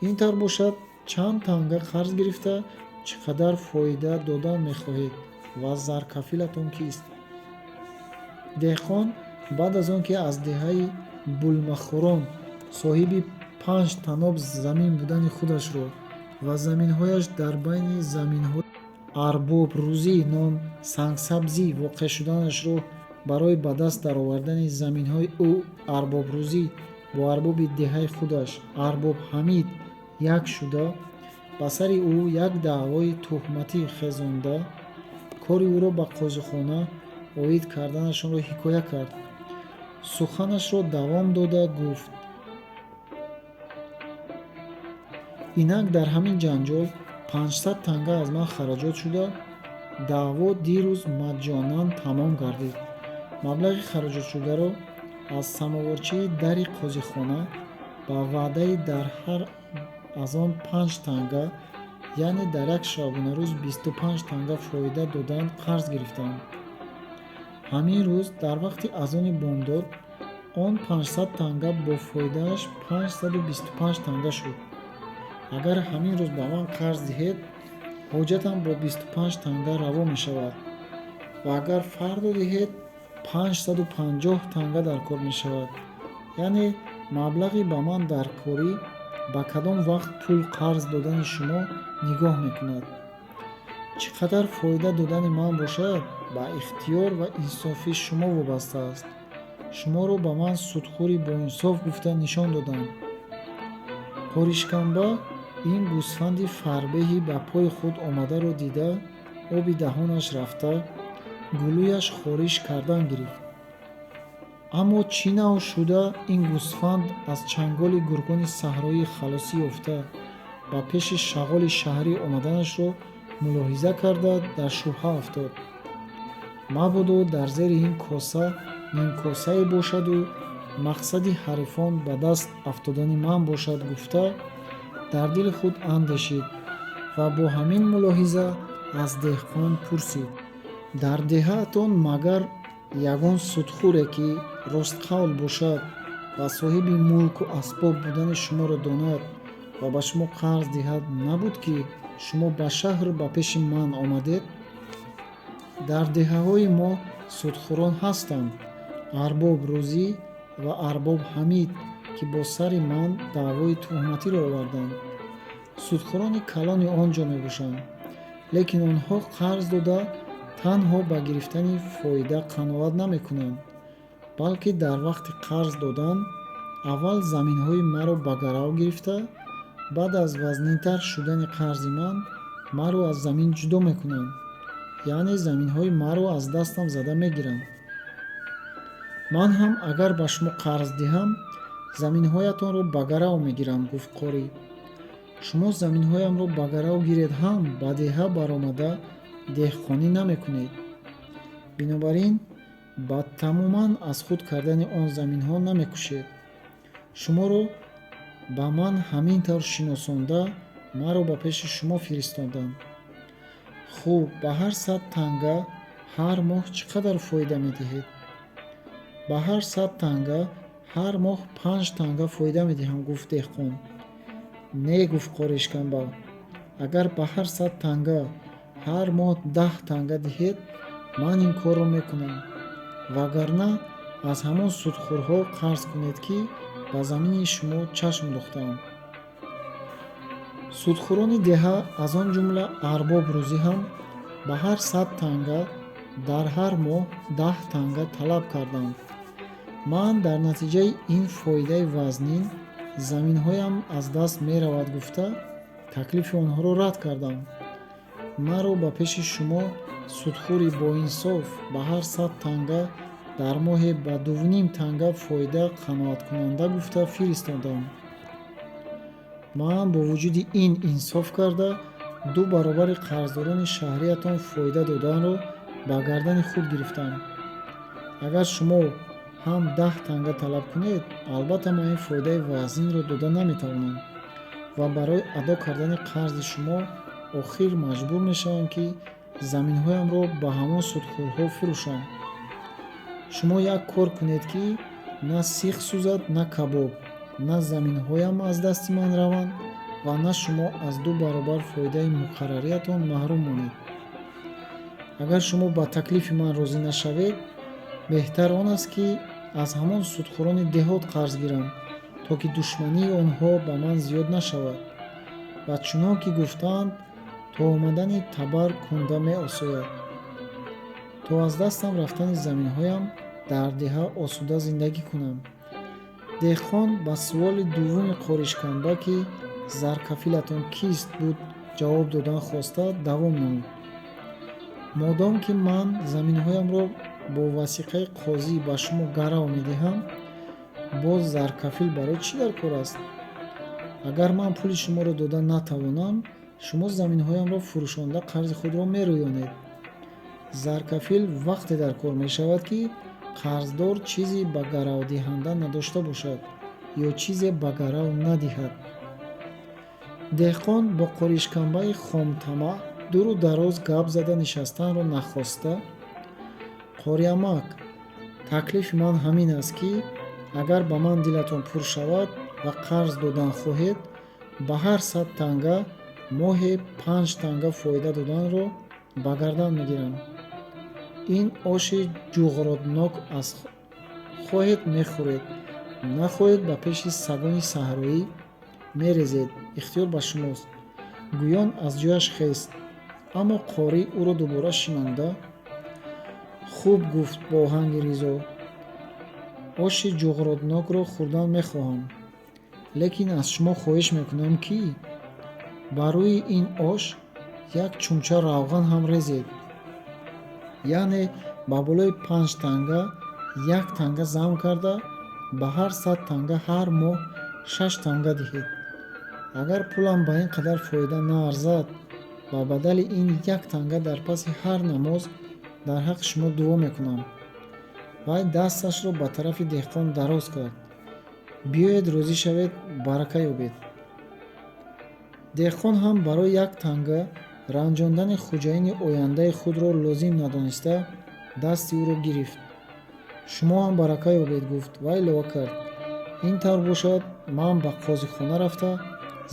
ин тавр бошад, чанд танга қарз гирифта, чӣ қадар фоида додан мехоҳед ва заркафилатон кист?» Деҳқон баъд аз он ки аз деҳаи Булмахорон соҳиби панҷ таноб замин будани худашро ва заминҳояш дар байни заминҳои Арбобрӯзӣ ном Сангсабзӣ воқеъ шуданашро, барои ба даст даровардани заминҳои ӯ Арбобрӯзӣ бо арбоби деҳаи худаш Арбоб Ҳамид як шуда, ба сари ӯ як даъвои туҳматӣ хезонда, кори ӯро ба қозихона оид карданашонро ҳикоя кард, суханашро давом дода гуфт: «Инак, дар ҳамин ҷанҷол 500 танга аз ман хароҷот шуда, даъво дирӯз маҷҷонан тамом гардид. Маблағи хароҷотшударо аз самоворчии дари қозихона ба ваъдаи дар ҳар аз он панҷ танга, яъне дар як шабонарӯз 25 танга фоида додан қарз гирифтам. Ҳамин рӯз дар вақти азони бомдод он 500 танга бо фоидааш 525 танга шуд. Агар ҳамин рӯз ба ман қарз диҳед, ҳоҷатам бо 25 танга раво мешавад ва агар фардо диҳед, 550 танга дар кор мешавад. Яъне маблағи ба ман даркорӣ ба кадом вақт пул қарз додани шумо нигоҳ мекунад. Чӣ қадар фоида додани ман бошад, ба ихтиёр ва инсофи шумо вобаста аст. Шуморо ба ман судхӯри боинсоф гуфта нишон доданд». Қоришканба ин гӯсфанди фарбеҳи ба пои худ омадаро дида, оби даҳонаш рафта, гулӯяш хориш кардан гирифт. Аммо чӣ навъ шуда ин гӯсфанд аз чанголи гургони саҳроӣ халосӣ ёфта, ба пеши шағоли шаҳрӣ омаданашро мулоҳиза карда, дар шубҳа афтод. Мабодо дар зери ин коса нимкосае бошаду мақсади ҳарифон ба даст афтодани ман бошад, гуфта, дар дили худ андешид ва бо ҳамин мулоҳиза аз деҳқон пурсид: «Дар деҳаатон магар ягон судхӯре, ки ростқавл бошад ва соҳиби мулку асбоб будани шуморо донад ва ба шумо қарз диҳад, набуд, ки шумо ба шаҳр ба пеши ман омадед? Дар деҳаҳои мо судхӯрон ҳастанд, Арбоб Рӯзӣ ва Арбоб Ҳамид, ки бо сари ман даъвои туҳматиро оварданд, судхӯрони калони он ҷо мебошанд. Лекин онҳо қарз дода, танҳо ба гирифтани фоида қаноат намекунанд, балки дар вақти қарз додан аввал заминҳои маро ба гарав гирифта, баъд аз вазнинтар шудани қарзи ман маро аз замин ҷудо мекунанд, яъне заминҳои маро аз дастам зада мегиранд. Ман ҳам агар ба шумо қарз диҳам, заминҳоятонро ба гарав мегирам, гуфт қорӣ. Шумо заминҳоямро ба гарав гиред ҳам, ба деҳа баромада деҳқонӣ намекунед. Бинобар ин ба тамоман аз худ кардани он заминҳо намекӯшед. Шуморо ба ман ҳамин тавр шиносонда, маро ба пеши шумо фиристоданд. Хуб, ба ҳар 100 танга ҳар моҳ чӣ қадар фоида медиҳед? Ба ҳар 100 танга ҳар моҳ 5 танга фоида медиҳам, гуфт деҳқон. Не, гуфт Қоришканба, агар ба ҳар 100 танга ҳар моҳ 10 танга диҳед, ман ин корро мекунам, вагарна аз ҳамон судхӯрҳо қарз кунед, ки ба замини шумо чашм духтаанд. Судхӯрони деҳа, аз он ҷумла Арбоб Рӯзӣ ҳам ба ҳар 100 танга дар ҳар моҳ 10 танга талаб карданд. Ман дар натиҷаи ин фоидаи вазнин заминҳоям аз даст меравад гуфта, таклифи онҳоро рад кардам. Маро ба пеши шумо судхӯри боинсоф, ба ҳар 100 танга дар моҳе ба 2,5 танга фоида қаноаткунанда гуфта фиристодам. Ман бо вуҷуди ин инсоф карда, ду баробари қарздорони шаҳриятон фоида доданро ба гардани худ гирифтам. Агар шумо ҳам 10 танга талаб кунед, албатта ман ин фоидаи вазнинро дода наметавонам ва барои адо кардани қарзи шумо охир маҷбур мешавам, ки заминҳоямро ба ҳамон судхӯрҳо фурӯшам. Шумо як кор кунед, ки на сих сӯзад, на кабоб, на заминҳоям аз дасти ман раванд ва на шумо аз ду баробар фоидаи муқаррариятон маҳрум монед. Агар шумо ба таклифи ман розӣ нашавед, беҳтар он аст, ки аз ҳамон судхӯрони деҳот қарз гирам, то ки душмании онҳо ба ман зиёд нашавад. Ва чунон ки гуфтаанд, то омадани табар кунда меосояд. То аз дастам рафтани заминҳоям дар деҳа осуда зиндагӣ кунам. Деҳқон ба суоли дуввуми Қоришканба, ки заркафилатон кист буд, ҷавоб додан хоста, давом намуд: модом ки ман заминҳоямро бо васиқаи қозӣ ба шумо гарав медиҳам, боз заркафил барои чӣ дар кор аст? Агар ман пули шуморо дода натавонам, шумо заминҳоямро фурӯшонда қарзи худро мерӯёнед. Заркафил вақте дар кор мешавад, ки қарздор чизе ба гаравдиҳанда надошта бошад ё чизе ба гарав надиҳад. Деҳқон бо Қоришканбаи хомтамаъ дуру дароз гап зада нишастанро нахоста: «Қориамак, таклифи ман ҳамин аст, ки агар ба ман дилатон пур шавад ва қарз додан хоҳед, ба ҳар 100 танга моҳе 5 танга фоида доданро ба гардан мегирам. Ин оши ҷуғротнок аст, хоҳед мехӯред, нахоҳед ба пеши сагони саҳроӣ мерезед, ихтиёр ба шумост», гӯён аз ҷояш хест. Аммо қорӣ ӯро дубора шинонда: «Хуб, – гуфт бо оҳанги ризо, – оши ҷуғротнокро хӯрдан мехоҳам, лекин аз шумо хоҳиш мекунам, ки ба рӯи ин ош як чумча равған ҳам резед, яъне ба болои 5 танга як танга зам карда, ба ҳар 100 танга ҳар моҳ 6 танга диҳед. Агар пулам ба ин қадар фоида наарзад, ба бадали ин як танга дар паси ҳар намоз дар ҳаққи шумо дуо мекунам». Вай дасташро ба тарафи деҳқон дароз кард: «Биёед, розӣ шавед, барака ёбед». Деҳқон ҳам барои як танга ранҷондани хӯҷаини ояндаи худро лозим надониста, дасти ӯро гирифт. Шумо ҳам барака ёбед, гуфт ва илова кард: ин тавр бошад, ман ба қозихона рафта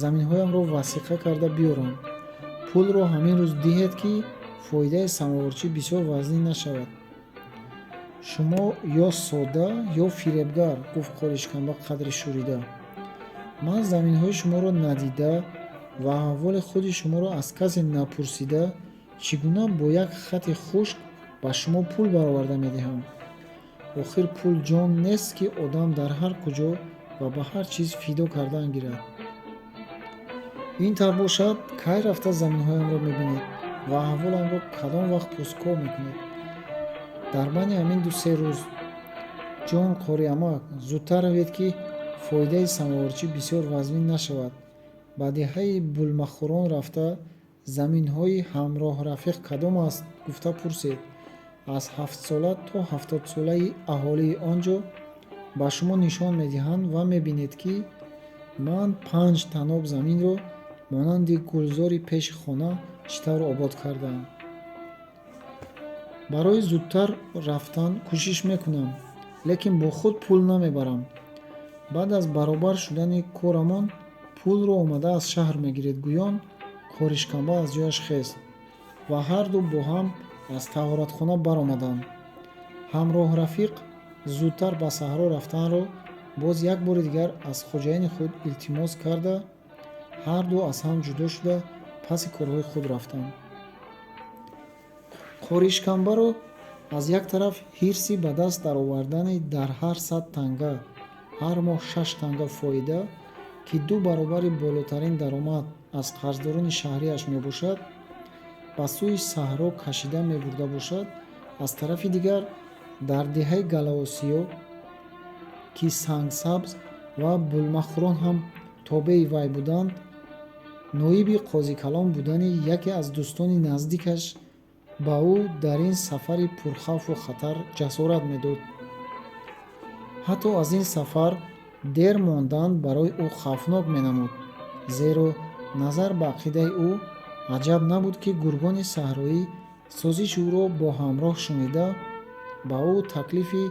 заминҳоямро васиқа карда биёрам. Пулро ҳамин рӯз диҳед, ки фоидаи самоворчӣ бисёр вазнин нашавад. Шумо ё содда, ё фиребгар, гуфт Қоришканба қадре шӯрида. Ман заминҳои шуморо надида ва аҳволи худи шуморо аз касе напурсида чӣ гуна бо як хати хушк ба шумо пул бароварда медиҳам? Охир пул ҷон нест, ки одам дар ҳар куҷо ва ба ҳар чиз фидо кардан гирад. Ин тавр бошад, кай рафта заминҳоямро мебинед ва аҳволамро кадом вақт пурсков мекунед? Дар байни ҳамин ду-се рӯз. Ҷон қориамак, зудтар равед, ки фоидаи самоворчӣ бисёр вазнин нашавад. Ба деҳаи Булмахӯрон рафта заминҳои ҳамроҳ-рафиқ кадом аст, гуфта пурсед. Аз 7-сола то 70-солаи аҳолии он ҷо ба шумо нишон медиҳанд ва мебинед, ки ман 5 таноб заминро монанди гулзори пеши хона чӣ тавр обод кардаам. Барои зудтар рафтан кӯшиш мекунам, лекин бо худ пул намебарам. Баъд аз баробар шудани корамон пулро омада аз шаҳр мегиред, гӯён Қоришканба аз ҷояш хест ва ҳарду бо ҳам аз таҳоратхона баромаданд. Ҳамроҳ-рафиқ зудтар ба саҳро рафтанро боз як бори дигар аз хоҷаини худ илтимос карда, ҳарду аз ҳам ҷудо шуда паси корҳои худ рафтанд. Қоришканбаро аз як тараф ҳирси ба даст даровардани дар ҳар 100 танга ҳар моҳ 6 танга фоида, ки ду баробари болотарин даромад аз қарздорони шаҳрияш мебошад, ба сӯи саҳро кашида мебурда бошад, аз тарафи дигар дар деҳаи Галаосиё, ки Сангсабз ва Булмахӯрон ҳам тобеи вай буданд, ноиби қозикалон будани яке аз дӯстони наздикаш ба ӯ дар ин сафари пурхавфу хатар ҷасорат медод. Ҳатто аз ин сафар дер мондан барои ӯ хавфнок менамуд, зеро назар ба ақидаи ӯ аҷаб набуд, ки гургони саҳроӣ созиши ӯро бо ҳамроҳ шунида, ба ӯ таклифи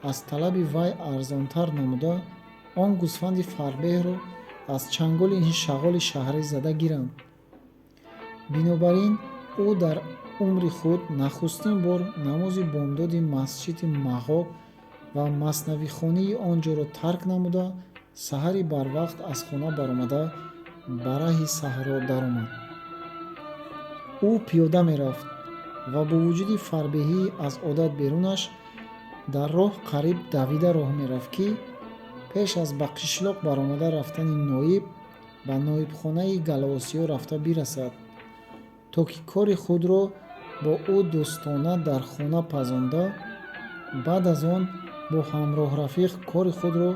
аз талаби вай арзонтар намуда, он гӯсфанди фарбеҳро аз чанголи ин шағоли шаҳрӣ зада гиранд. Бинобар ин ӯ дар умри худ нахустин бор намози бомдоди масҷиди Мағоб ва маснавихонии он ҷоро тарк намуда, саҳари барвақт аз хона баромада ба раҳи саҳро даромад. Ӯ пиёда мерафт ва бо вуҷуди фарбеҳии аз одат берунаш дар роҳ қариб давида роҳ мерафт, ки пеш аз ба қишлоқ баромада рафтани ноиб ба ноибхонаи Галаосиё рафта бирасад, то ки кори худро бо ӯ дӯстона дар хона пазонда, баъд аз он бо ҳамроҳ-рафиқ кори худро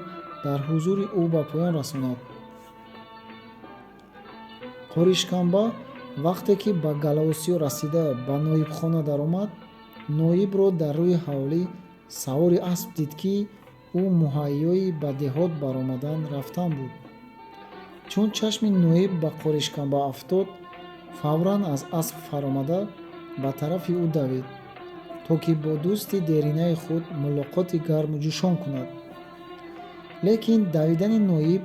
дар ҳузури ӯ ба поён расонад. Қоришканба вақте ки ба Галаосиё расида ба ноибхона даромад, ноибро дар рӯи ҳавлӣ савори асп дид, ки ӯ муҳайёи ба деҳот баромадан рафтан буд. Чун чашми ноиб ба Қоришканба афтод, фавран аз асп фаромада ба тарафи ӯ давид, то ки бо дӯсти деринаи худ мулоқоти гарму ҷӯшон кунад. Лекин давидани ноиб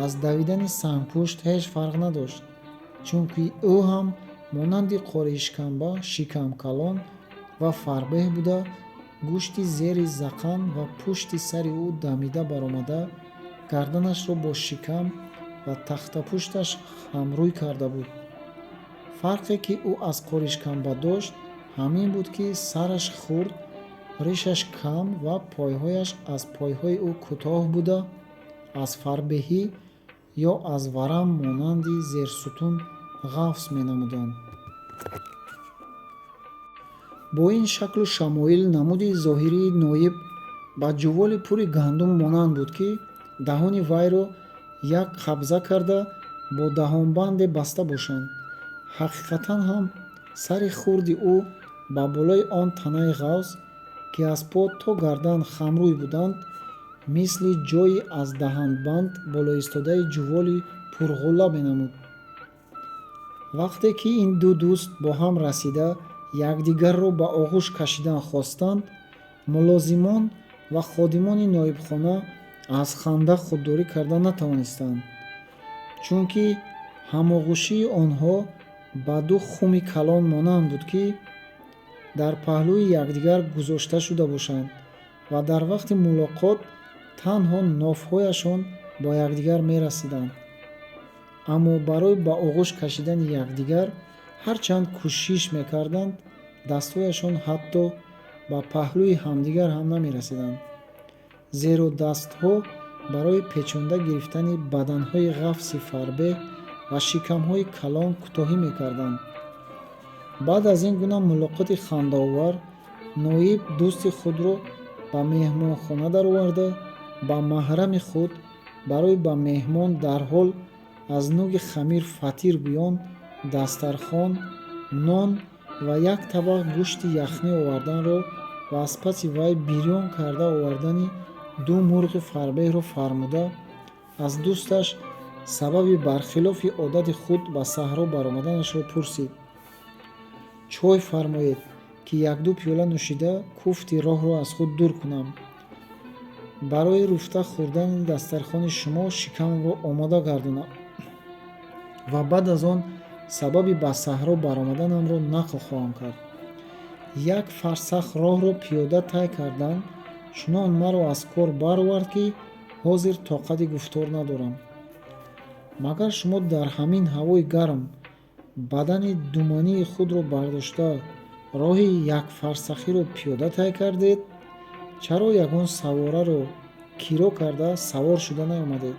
аз давидани сангпушт ҳеҷ фарқ надошт, чунки ӯ ҳам монанди Қоришканба шикамкалон ва фарбеҳ буда, гӯшти зери зақан ва пушти сари ӯ дамида баромада, гарданашро бо шикам ва тахтапушташ ҳамрӯй карда буд. Фарқе ки ӯ аз Қоришканба дошт ҳамин буд, ки сараш хурд, ришаш кам ва пойҳояш аз пойҳои ӯ кӯтоҳ буда, аз фарбеҳӣ ё аз варам монанди зерсутун ғафс менамуданд. Бо ин шаклу шамоил намуди зоҳирии ноиб ба ҷуволи пури гандум монанд буд, ки даҳони вайро як қабза карда бо даҳонбанде баста бошанд. Ҳақиқатан ҳам сари хурди ӯ ба болои он танаи ғафз, ки аз по то гардан хамрӯй буданд, мисли ҷойи аз даҳанбанд болоистодаи ҷуволи пурғулла менамуд. Вақте ки ин ду дӯст бо ҳам расида якдигарро ба оғӯш кашидан хостанд, мулозимон Ва ходимони ноибхона аз ханда худдорӣ карда натавонистанд, чунки ҳамоғӯшии онҳо ба ду хуми калон монанд буд, ки дар паҳлӯи якдигар гузошта шуда бошанд ва дар вақти мулоқот танҳо нофҳояшон бо якдигар мерасиданд. Аммо барои ба оғӯш кашидани якдигар ҳарчанд кӯшиш мекарданд, дастҳояшон ҳатто ба паҳлӯи ҳамдигар ҳам намерасиданд, зеро дастҳо барои печонда гирифтани баданҳои ғафси фарбеҳ ва шикамҳои калон кӯтоҳӣ мекарданд. Баъд аз ин гуна мулоқоти хандаовар ноиб дӯсти худро ба меҳмонхона дароварда, ба маҳрами худ барои ба меҳмон дарҳол аз нуги хамир фатир гӯён дастархон, нон ва як табақ гӯшти яхнӣ оварданро ва аз паси вай бирён карда овардани ду мурғи фарбеҳро фармуда, аз дӯсташ сабаби бархилофи одати худ ба саҳро баромаданашро пурсид. Чой фармоед, ки якду пиёла нӯшида куфти роҳро аз худ дур кунам. Барои руфта хӯрдани дастархони шумо шикамамро омода гардонам ва баъд аз он сабаби ба саҳро баромаданамро нақл хоҳам кард. Як фарсах роҳро пиёда тай кардан чунон маро аз кор баровард, ки ҳозир тоқати гуфтор надорам. Магар шумо дар ҳамин ҳавои гарм бадани думании худро бардошта роҳи якфарсахиро пиёда тай кардед? Чаро ягон савораро киро карда савор шуда наомадед?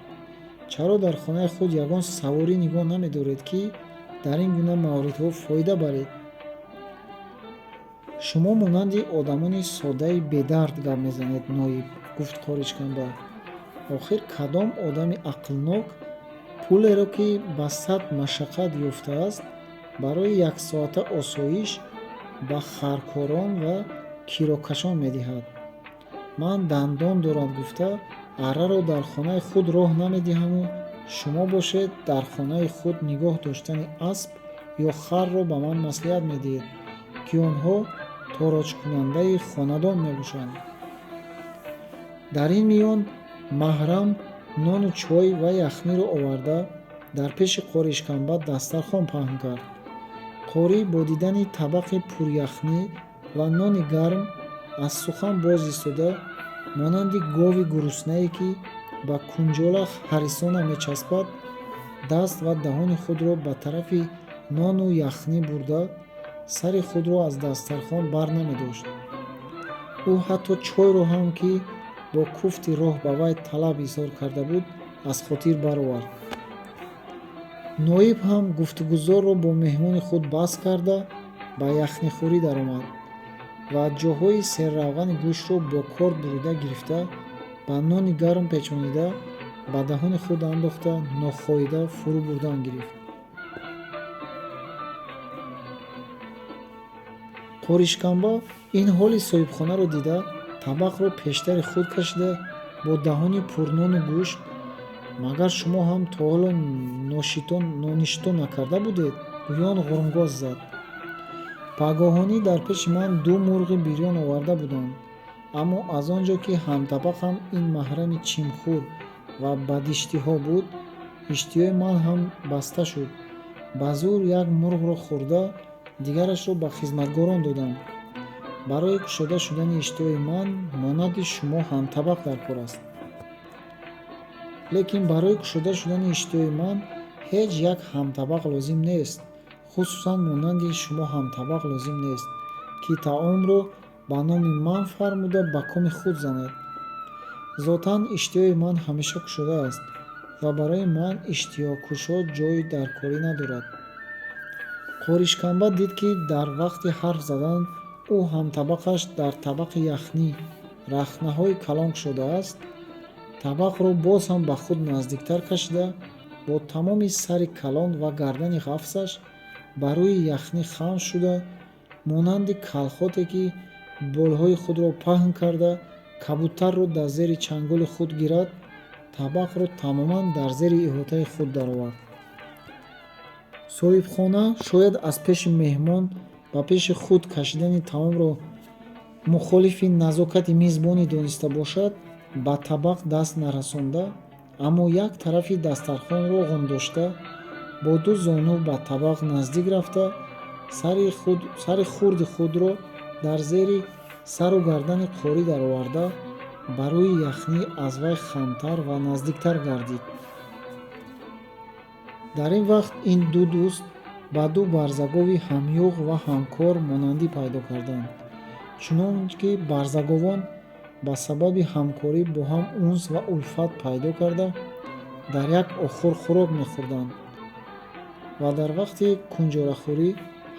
Чаро дар хонаи худ ягон саворӣ нигоҳ намедоред, ки дар ин гуна мавридҳо фоида баред? Шумо монанди одамони соддаи бедард гап мезанед, ноиб, гуфт Қоришканба. Охир кадом одами ақлнок пулеро, ки ба сад машаққат ёфтааст, барои яксоата осоиш ба харкорон ва кирокашон медиҳад? Ман дандон дорад гуфта арраро дар хонаи худ роҳ намедиҳаму шумо бошед дар хонаи худ нигоҳ доштани асп ё харро ба ман маслиҳат медиҳед, ки онҳо тороҷкунандаи хонадон мебошанд. Дар ин миён маҳрам нону чой ва яхниро оварда дар пеши Қоришканба дастархон паҳн кард. Қорӣ бо дидани табақи пуряхнӣ ва нони гарм аз сухан боз истода, монанди гови гуруснае, ки ба кунҷола ҳарисона мечаспад, даст ва даҳони худро ба тарафи нону яхнӣ бурда, сари худро аз дастархон бар намедошт. Ӯ ҳатто чойро ҳам, ки бо куфти роҳ ба вай талаб изҳор карда буд, аз хотир баровард. Ноиб ҳам гуфтугузорро бо меҳмони худ бас карда ба яхнихӯрӣ даромад ва ҷоҳои серравғани гӯштро бо корд бурида гирифта, ба нони гарм печонида, ба даҳони худ андохта, нохоҳида фурӯ бурдан гирифт. Қоришканба ин ҳоли соҳибхонаро дида, табақро пештари худ кашида, бо даҳони пурнону гӯшт: «Магар шумо ҳам то ҳоло ноништо накарда будед?» гӯён ғурмгоз зад. Пагоҳонӣ дар пеши ман ду мурғи бирён оварда буданд, аммо аз он ҷо ки ҳамтабақам ин маҳрами чимхӯр ва бадиштиҳо буд, иштиҳои ман ҳам баста шуд. Ба зӯр як мурғро хӯрда, дигарашро ба хизматгорон додам. Барои кушода шудани иштиҳои ман монанди шумо ҳамтабақ дар кор аст. Лекин барои кушода шудани иштиҳои ман ҳеҷ як ҳамтабақ лозим нест, хусусан монанди шумо ҳамтабақ лозим нест, ки таомро ба номи ман фармуда ба коми худ занад. Зотан иштиҳои ман ҳамеша кушода аст ва барои ман иштиҳокушо ҷой дар корӣ надорад. Қоришканба дид, ки дар вақти ҳарф задан ӯ ҳамтабақаш дар табақи яхнӣ рахнаҳои калон кушодааст, табақро боз ҳам ба худ наздиктар кашида, бо тамоми сари калон ва гардани ғафсаш ба рӯи яхнӣ хам шуда, монанди калхоте, ки болҳои худро паҳн карда кабутарро дар зери чанголи худ гирад, табақро тамоман дар зери иҳотаи худ даровард. Соҳибхона шояд аз пеши меҳмон ба пеши худ кашидани таомро Мухолифи назокати мизбонӣ дониста бошад, ба табақ даст нарасонда, аммо як тарафи дастархонро ғундошта, бо ду зону ба табақ наздик рафта, сари хурди худро дар зери сару гардани қорӣ дароварда, ба рӯи яхнӣ аз вай хамтар ва наздиктар гардид. Дар ин вақт ин ду дӯст ба ду барзагови ҳамюғ ва ҳамкор монандӣ пайдо карданд, чунон ки барзаговон ба сабаби ҳамкорӣ бо ҳам унс ва улфат пайдо карда, дар як охур хӯрок мехӯрданд ва дар вақти кунҷорахӯрӣ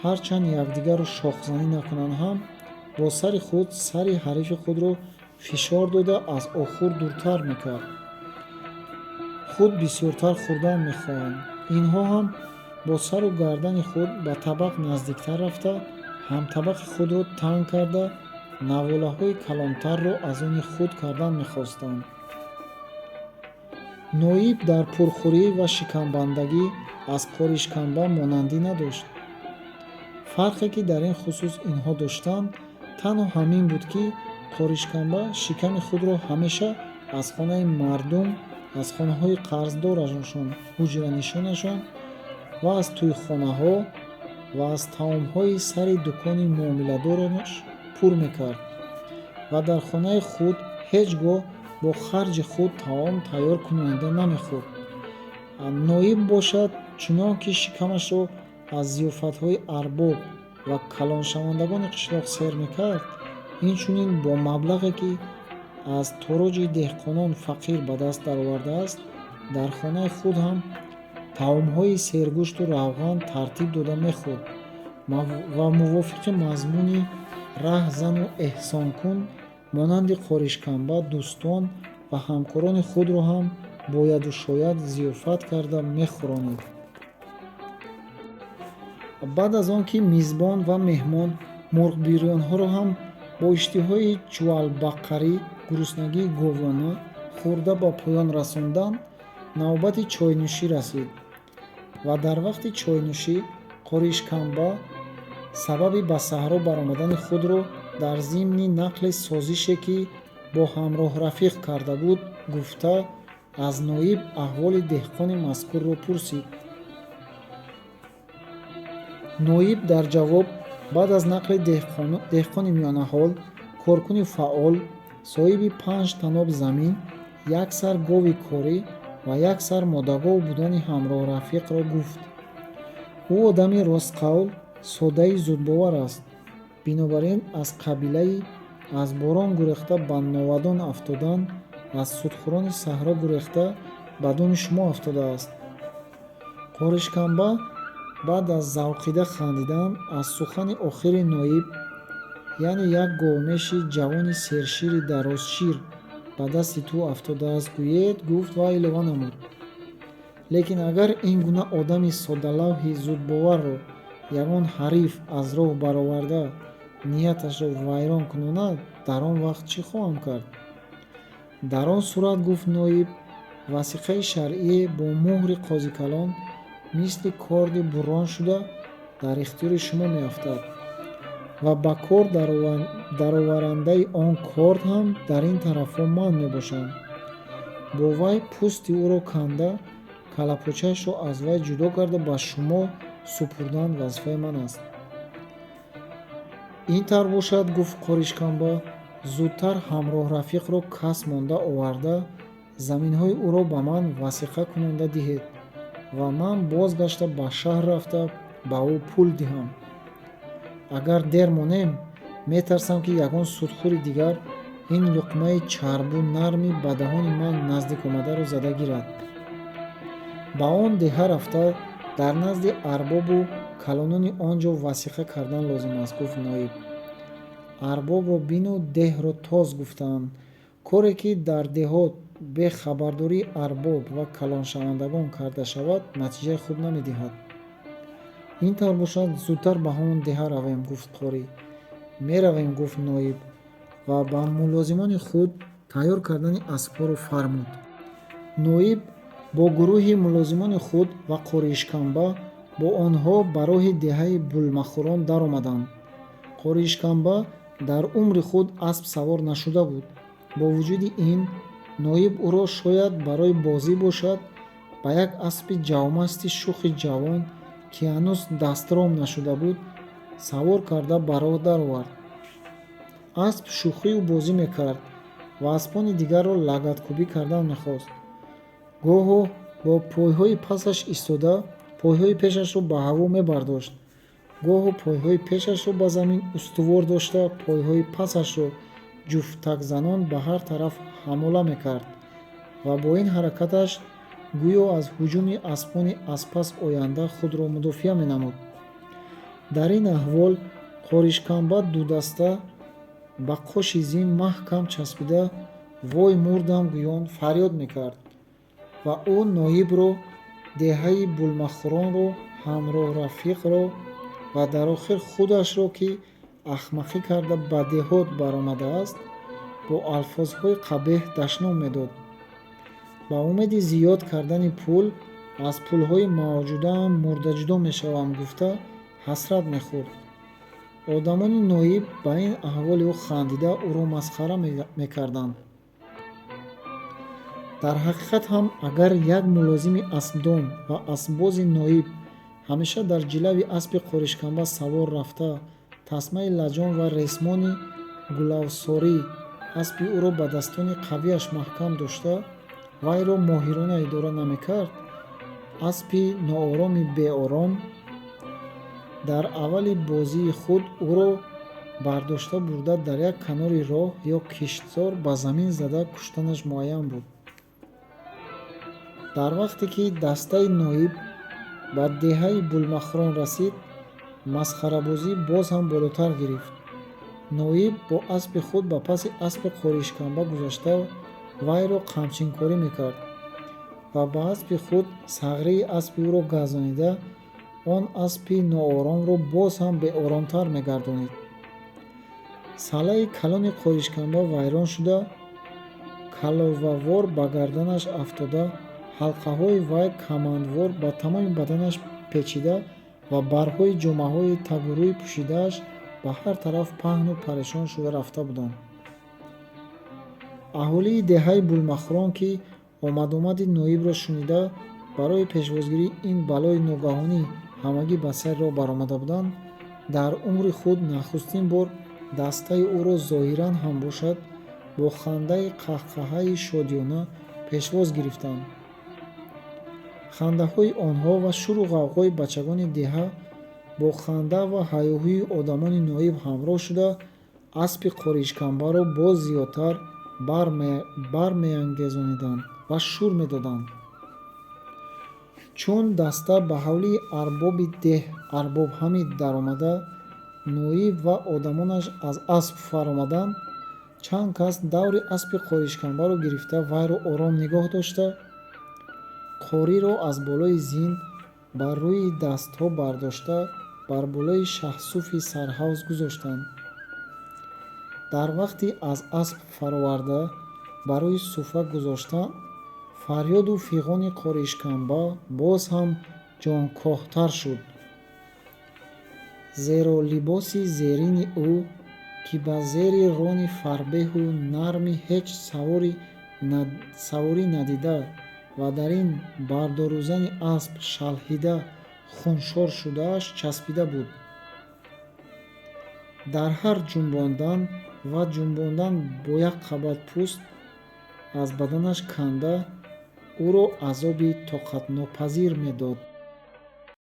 ҳарчанд якдигарро шохзанӣ накунанд ҳам, бо сари худ сари ҳарифи худро фишор дода, аз охур дуртар мекард, худ бисёртар хӯрдан мехоҳанд. Инҳо ҳам бо сару гардани худ ба табақ наздиктар рафта, ҳамтабақи худро танг карда, наволаҳои калонтарро аз они худ кардан мехостанд. Ноиб дар пурхӯрӣ ва шикамбандагӣ аз Қоришканба монандӣ надошт. Фарқе, ки дар ин хусус инҳо доштанд, танҳо ҳамин буд, ки Қоришканба шиками худро ҳамеша аз хонаи мардум, аз хонаҳои қарздорашон, ҳуҷранишинашон ва аз тӯйхонаҳо ва аз таомҳои сари дукони муомиладораш пур мекард ва дар хонаи худ ҳеҷ гоҳ бо харҷи худ таом тайёр кунонида намехӯрд. Ноиб бошад, чунон ки шикамашро аз зиёфатҳои арбоб ва калоншавандагони қишлоқ сер мекард, инчунин бо маблағе, ки аз тороҷи деҳқонон фақир ба даст даровардааст, дар хонаи худ ҳам таомҳои сергӯшту равған тартиб дода мехӯрд ва мувофиқи мазмуни раҳзану эҳсонкун монанди Қоришканба дӯстон ва ҳамкорони худро ҳам бояду шояд зиёфат карда мехӯронид. Баъд аз он ки мизбон ва меҳмон мурғбирёнҳоро ҳам бо иштиҳои чувалбақарӣ, гуруснагии говона хӯрда ба поён расонданд, навбати чойнӯшӣ расид ва дар вақти чойнӯшӣ Қоришканба сабаби ба саҳро баромадани худро дар зимни нақли созише, ки бо ҳамроҳ-рафиқ карда буд, гуфта, аз ноиб аҳволи деҳқони мазкурро пурсид. Ноиб дар ҷавоб баъд аз нақли деҳқони миёнаҳол, коркуни фаъол, соҳиби 5 таноб замин, як сар гови корӣ ва як сар модагов будани ҳамроҳ-рафиқро гуфт: ӯ одами ростқавл, содаи зудбовар аст. Бинобар ин аз қабилаи аз борон гурехта ба новадон афтодан, аз судхӯрони саҳро гурехта ба думи шумо афтодааст. Қоришканба баъд аз завқида хандидан аз сухани охири ноиб, яъне як говмеши ҷавони сершири дарозшир ба дасти ту афтодааст гӯед, гуфт ва илова намуд: лекин агар ин гуна одами соддалавҳи зудбоварро ягон ҳариф аз роҳ бароварда, нияташро вайрон кунонад, дар он вақт чӣ хоҳам кард? Дар он сурат, гуфт ноиб, васиқаи шаръие бо муҳри қозикалон мисли корди буррон шуда дар ихтиёри шумо меафтад ва ба кор дароварандаи он корд ҳам дар ин тарафҳо ман мебошам. Бо вай пӯсти ӯро канда, каллапочаашро аз вай ҷудо карда, ба шумо супурдан вазифаи ман аст. Ин тавр бошад, гуфт Қоришканба, зудтар ҳамроҳ-рафиқро кас монда оварда, заминҳои ӯро ба ман васиқа кунонда диҳед ва ман бозгашта ба шаҳр рафта ба ӯ пул диҳам. Агар дер монем, метарсам, ки ягон судхӯри дигар ин луқмаи чарбу нарми ба даҳони ман наздик омадаро зада гирад. Ба он деҳа рафта, дар назди арбобу калонони он ҷо васиқа кардан лозим аст, гуфт ноиб. Арбобро бину деҳро тоз гуфтаанд. Коре, ки дар деҳот бе хабардории арбоб ва калоншавандагон карда шавад, натиҷаи хуб намедиҳад. Ин тавр бошад, зудтар ба ҳамон деҳа равем, гуфт қорӣ. Меравем, гуфт ноиб ва ба мулозимони худ тайёр кардани аспҳоро фармуд. Ноиб бо гурӯҳи мулозимони худ ва Қориишканба бо онҳо ба роҳи деҳаи Булмахӯрон даромаданд. Қориишканба Дар умри худ асп савор нашуда буд. Бо вуҷуди ин, ноиб ӯро, шояд барои бозӣ бошад, ба як аспи ҷавмасти шухи ҷавон, ки ҳанӯз дастром нашуда буд, савор карда ба роҳ даровард. Асп шӯхию бозӣ мекард ва аспони дигарро лагадкӯбӣ кардан мехост. Гоҳо бо пойҳои пасаш истода, пойҳои пешашро ба ҳаво мебардошт, гоҳо пойҳои пешашро ба замин устувор дошта, пойҳои пасашро ҷуфтакзанон ба ҳар тараф ҳамола мекард ва бо ин ҳаракаташ гӯё аз ҳуҷуми аспони аз пас оянда худро мудофиа менамуд. Дар ин аҳвол Қоришкамба дудаста ба қоши зин маҳкам часпида, вой мурдам гӯён фарёд мекард ва ӯ ноибро, деҳаи Булмахӯронро, ҳамроҳ-рафиқро ва дар охир худашро, ки ахмақӣ карда ба деҳот баромадааст, бо алфозҳои қабеҳ дашном медод. Ба умеди зиёд кардани пул аз пулҳои мавҷудаам мурдаҷудо мешавам, гуфта ҳасрат мехӯрд. Одамони ноиб ба ин аҳволи ӯ хандида, ӯро масхара мекарданд. Дар ҳақиқат ҳам, агар як мулозими аспдон ва аспбози ноиб ҳамеша дар ҷилави аспи Қоришкамба савор рафта, тасмаи лаҷом ва ресмони гулавсории аспи ӯро ба дастони қавиаш маҳкам дошта, вайро моҳирона идора намекард, аспи ноороми беором дар аввали бозии худ ӯро бардошта бурда дар як канори роҳ ё киштзор ба замин зада куштанаш муайян буд. Дар вақте ки дастаи ноиб ба деҳаи Булмахӯрон расид, масхарабозӣ боз ҳам болотар гирифт. Ноиб бо аспи худ ба паси аспи Қоришкамба гузашта, вайро қамчинкорӣ мекард ва ба аспи худ сағрии аспи ӯро газонида, он аспи нооромро боз ҳам беоромтар мегардонид. Салаи калони Қоришкамба вайрон шуда, каловавор ба гарданаш афтода, ҳалқаҳои вай камандвор ба тамоми баданаш печида ва барҳои ҷомаҳои тагурӯй пӯшидааш ба ҳар тараф паҳну парешон шуда рафта буданд. Аҳолии деҳаи Булмахӯрон, ки омадомади ноибро шунида, барои пешвозгирии ин балои ногаҳонӣ ҳамагӣ ба сари роҳ баромада буданд, дар умри худ нахустин бор дастаи ӯро, зоҳиран ҳам бошад, бо хандаи қаҳқаҳаи шодиёна пешвоз гирифтанд. Хандаҳои онҳо ва шуру ғавғои бачагони деҳа бо ханда ва ҳаёҳӯи одамони ноиб ҳамроҳ шуда, аспи Қоришкамбаро боз зиёдтар бармеангезониданд ва шӯр медоданд. Чун даста ба ҳавлии арбоби деҳ Арбоб Ҳамид даромада, ноиб ва одамонаш аз асп фаромаданд, чанд кас даври аспи Қоришкамбаро гирифта, вайро ором нигоҳ дошта, қориро аз болои зин бар рӯи дастҳо бардошта, бар болои шаҳсуфи сарҳавз гузоштанд. Дар вақти аз асп фароварда ба рӯи суфа гузоштан, фарёду фиғони Қоришкамба боз ҳам ҷонкоҳтар шуд, зеро либоси зерини ӯ, ки ба зери рони фарбеҳу нарми ҳеҷ саворӣ надида ва дар ин бардорузани асп шалҳида хуншор шудааш часпида буд, дар ҳар ҷунбондан ва ҷунбондан бо як қабат пӯст аз баданаш канда, ӯро азоби тоқатнопазир медод.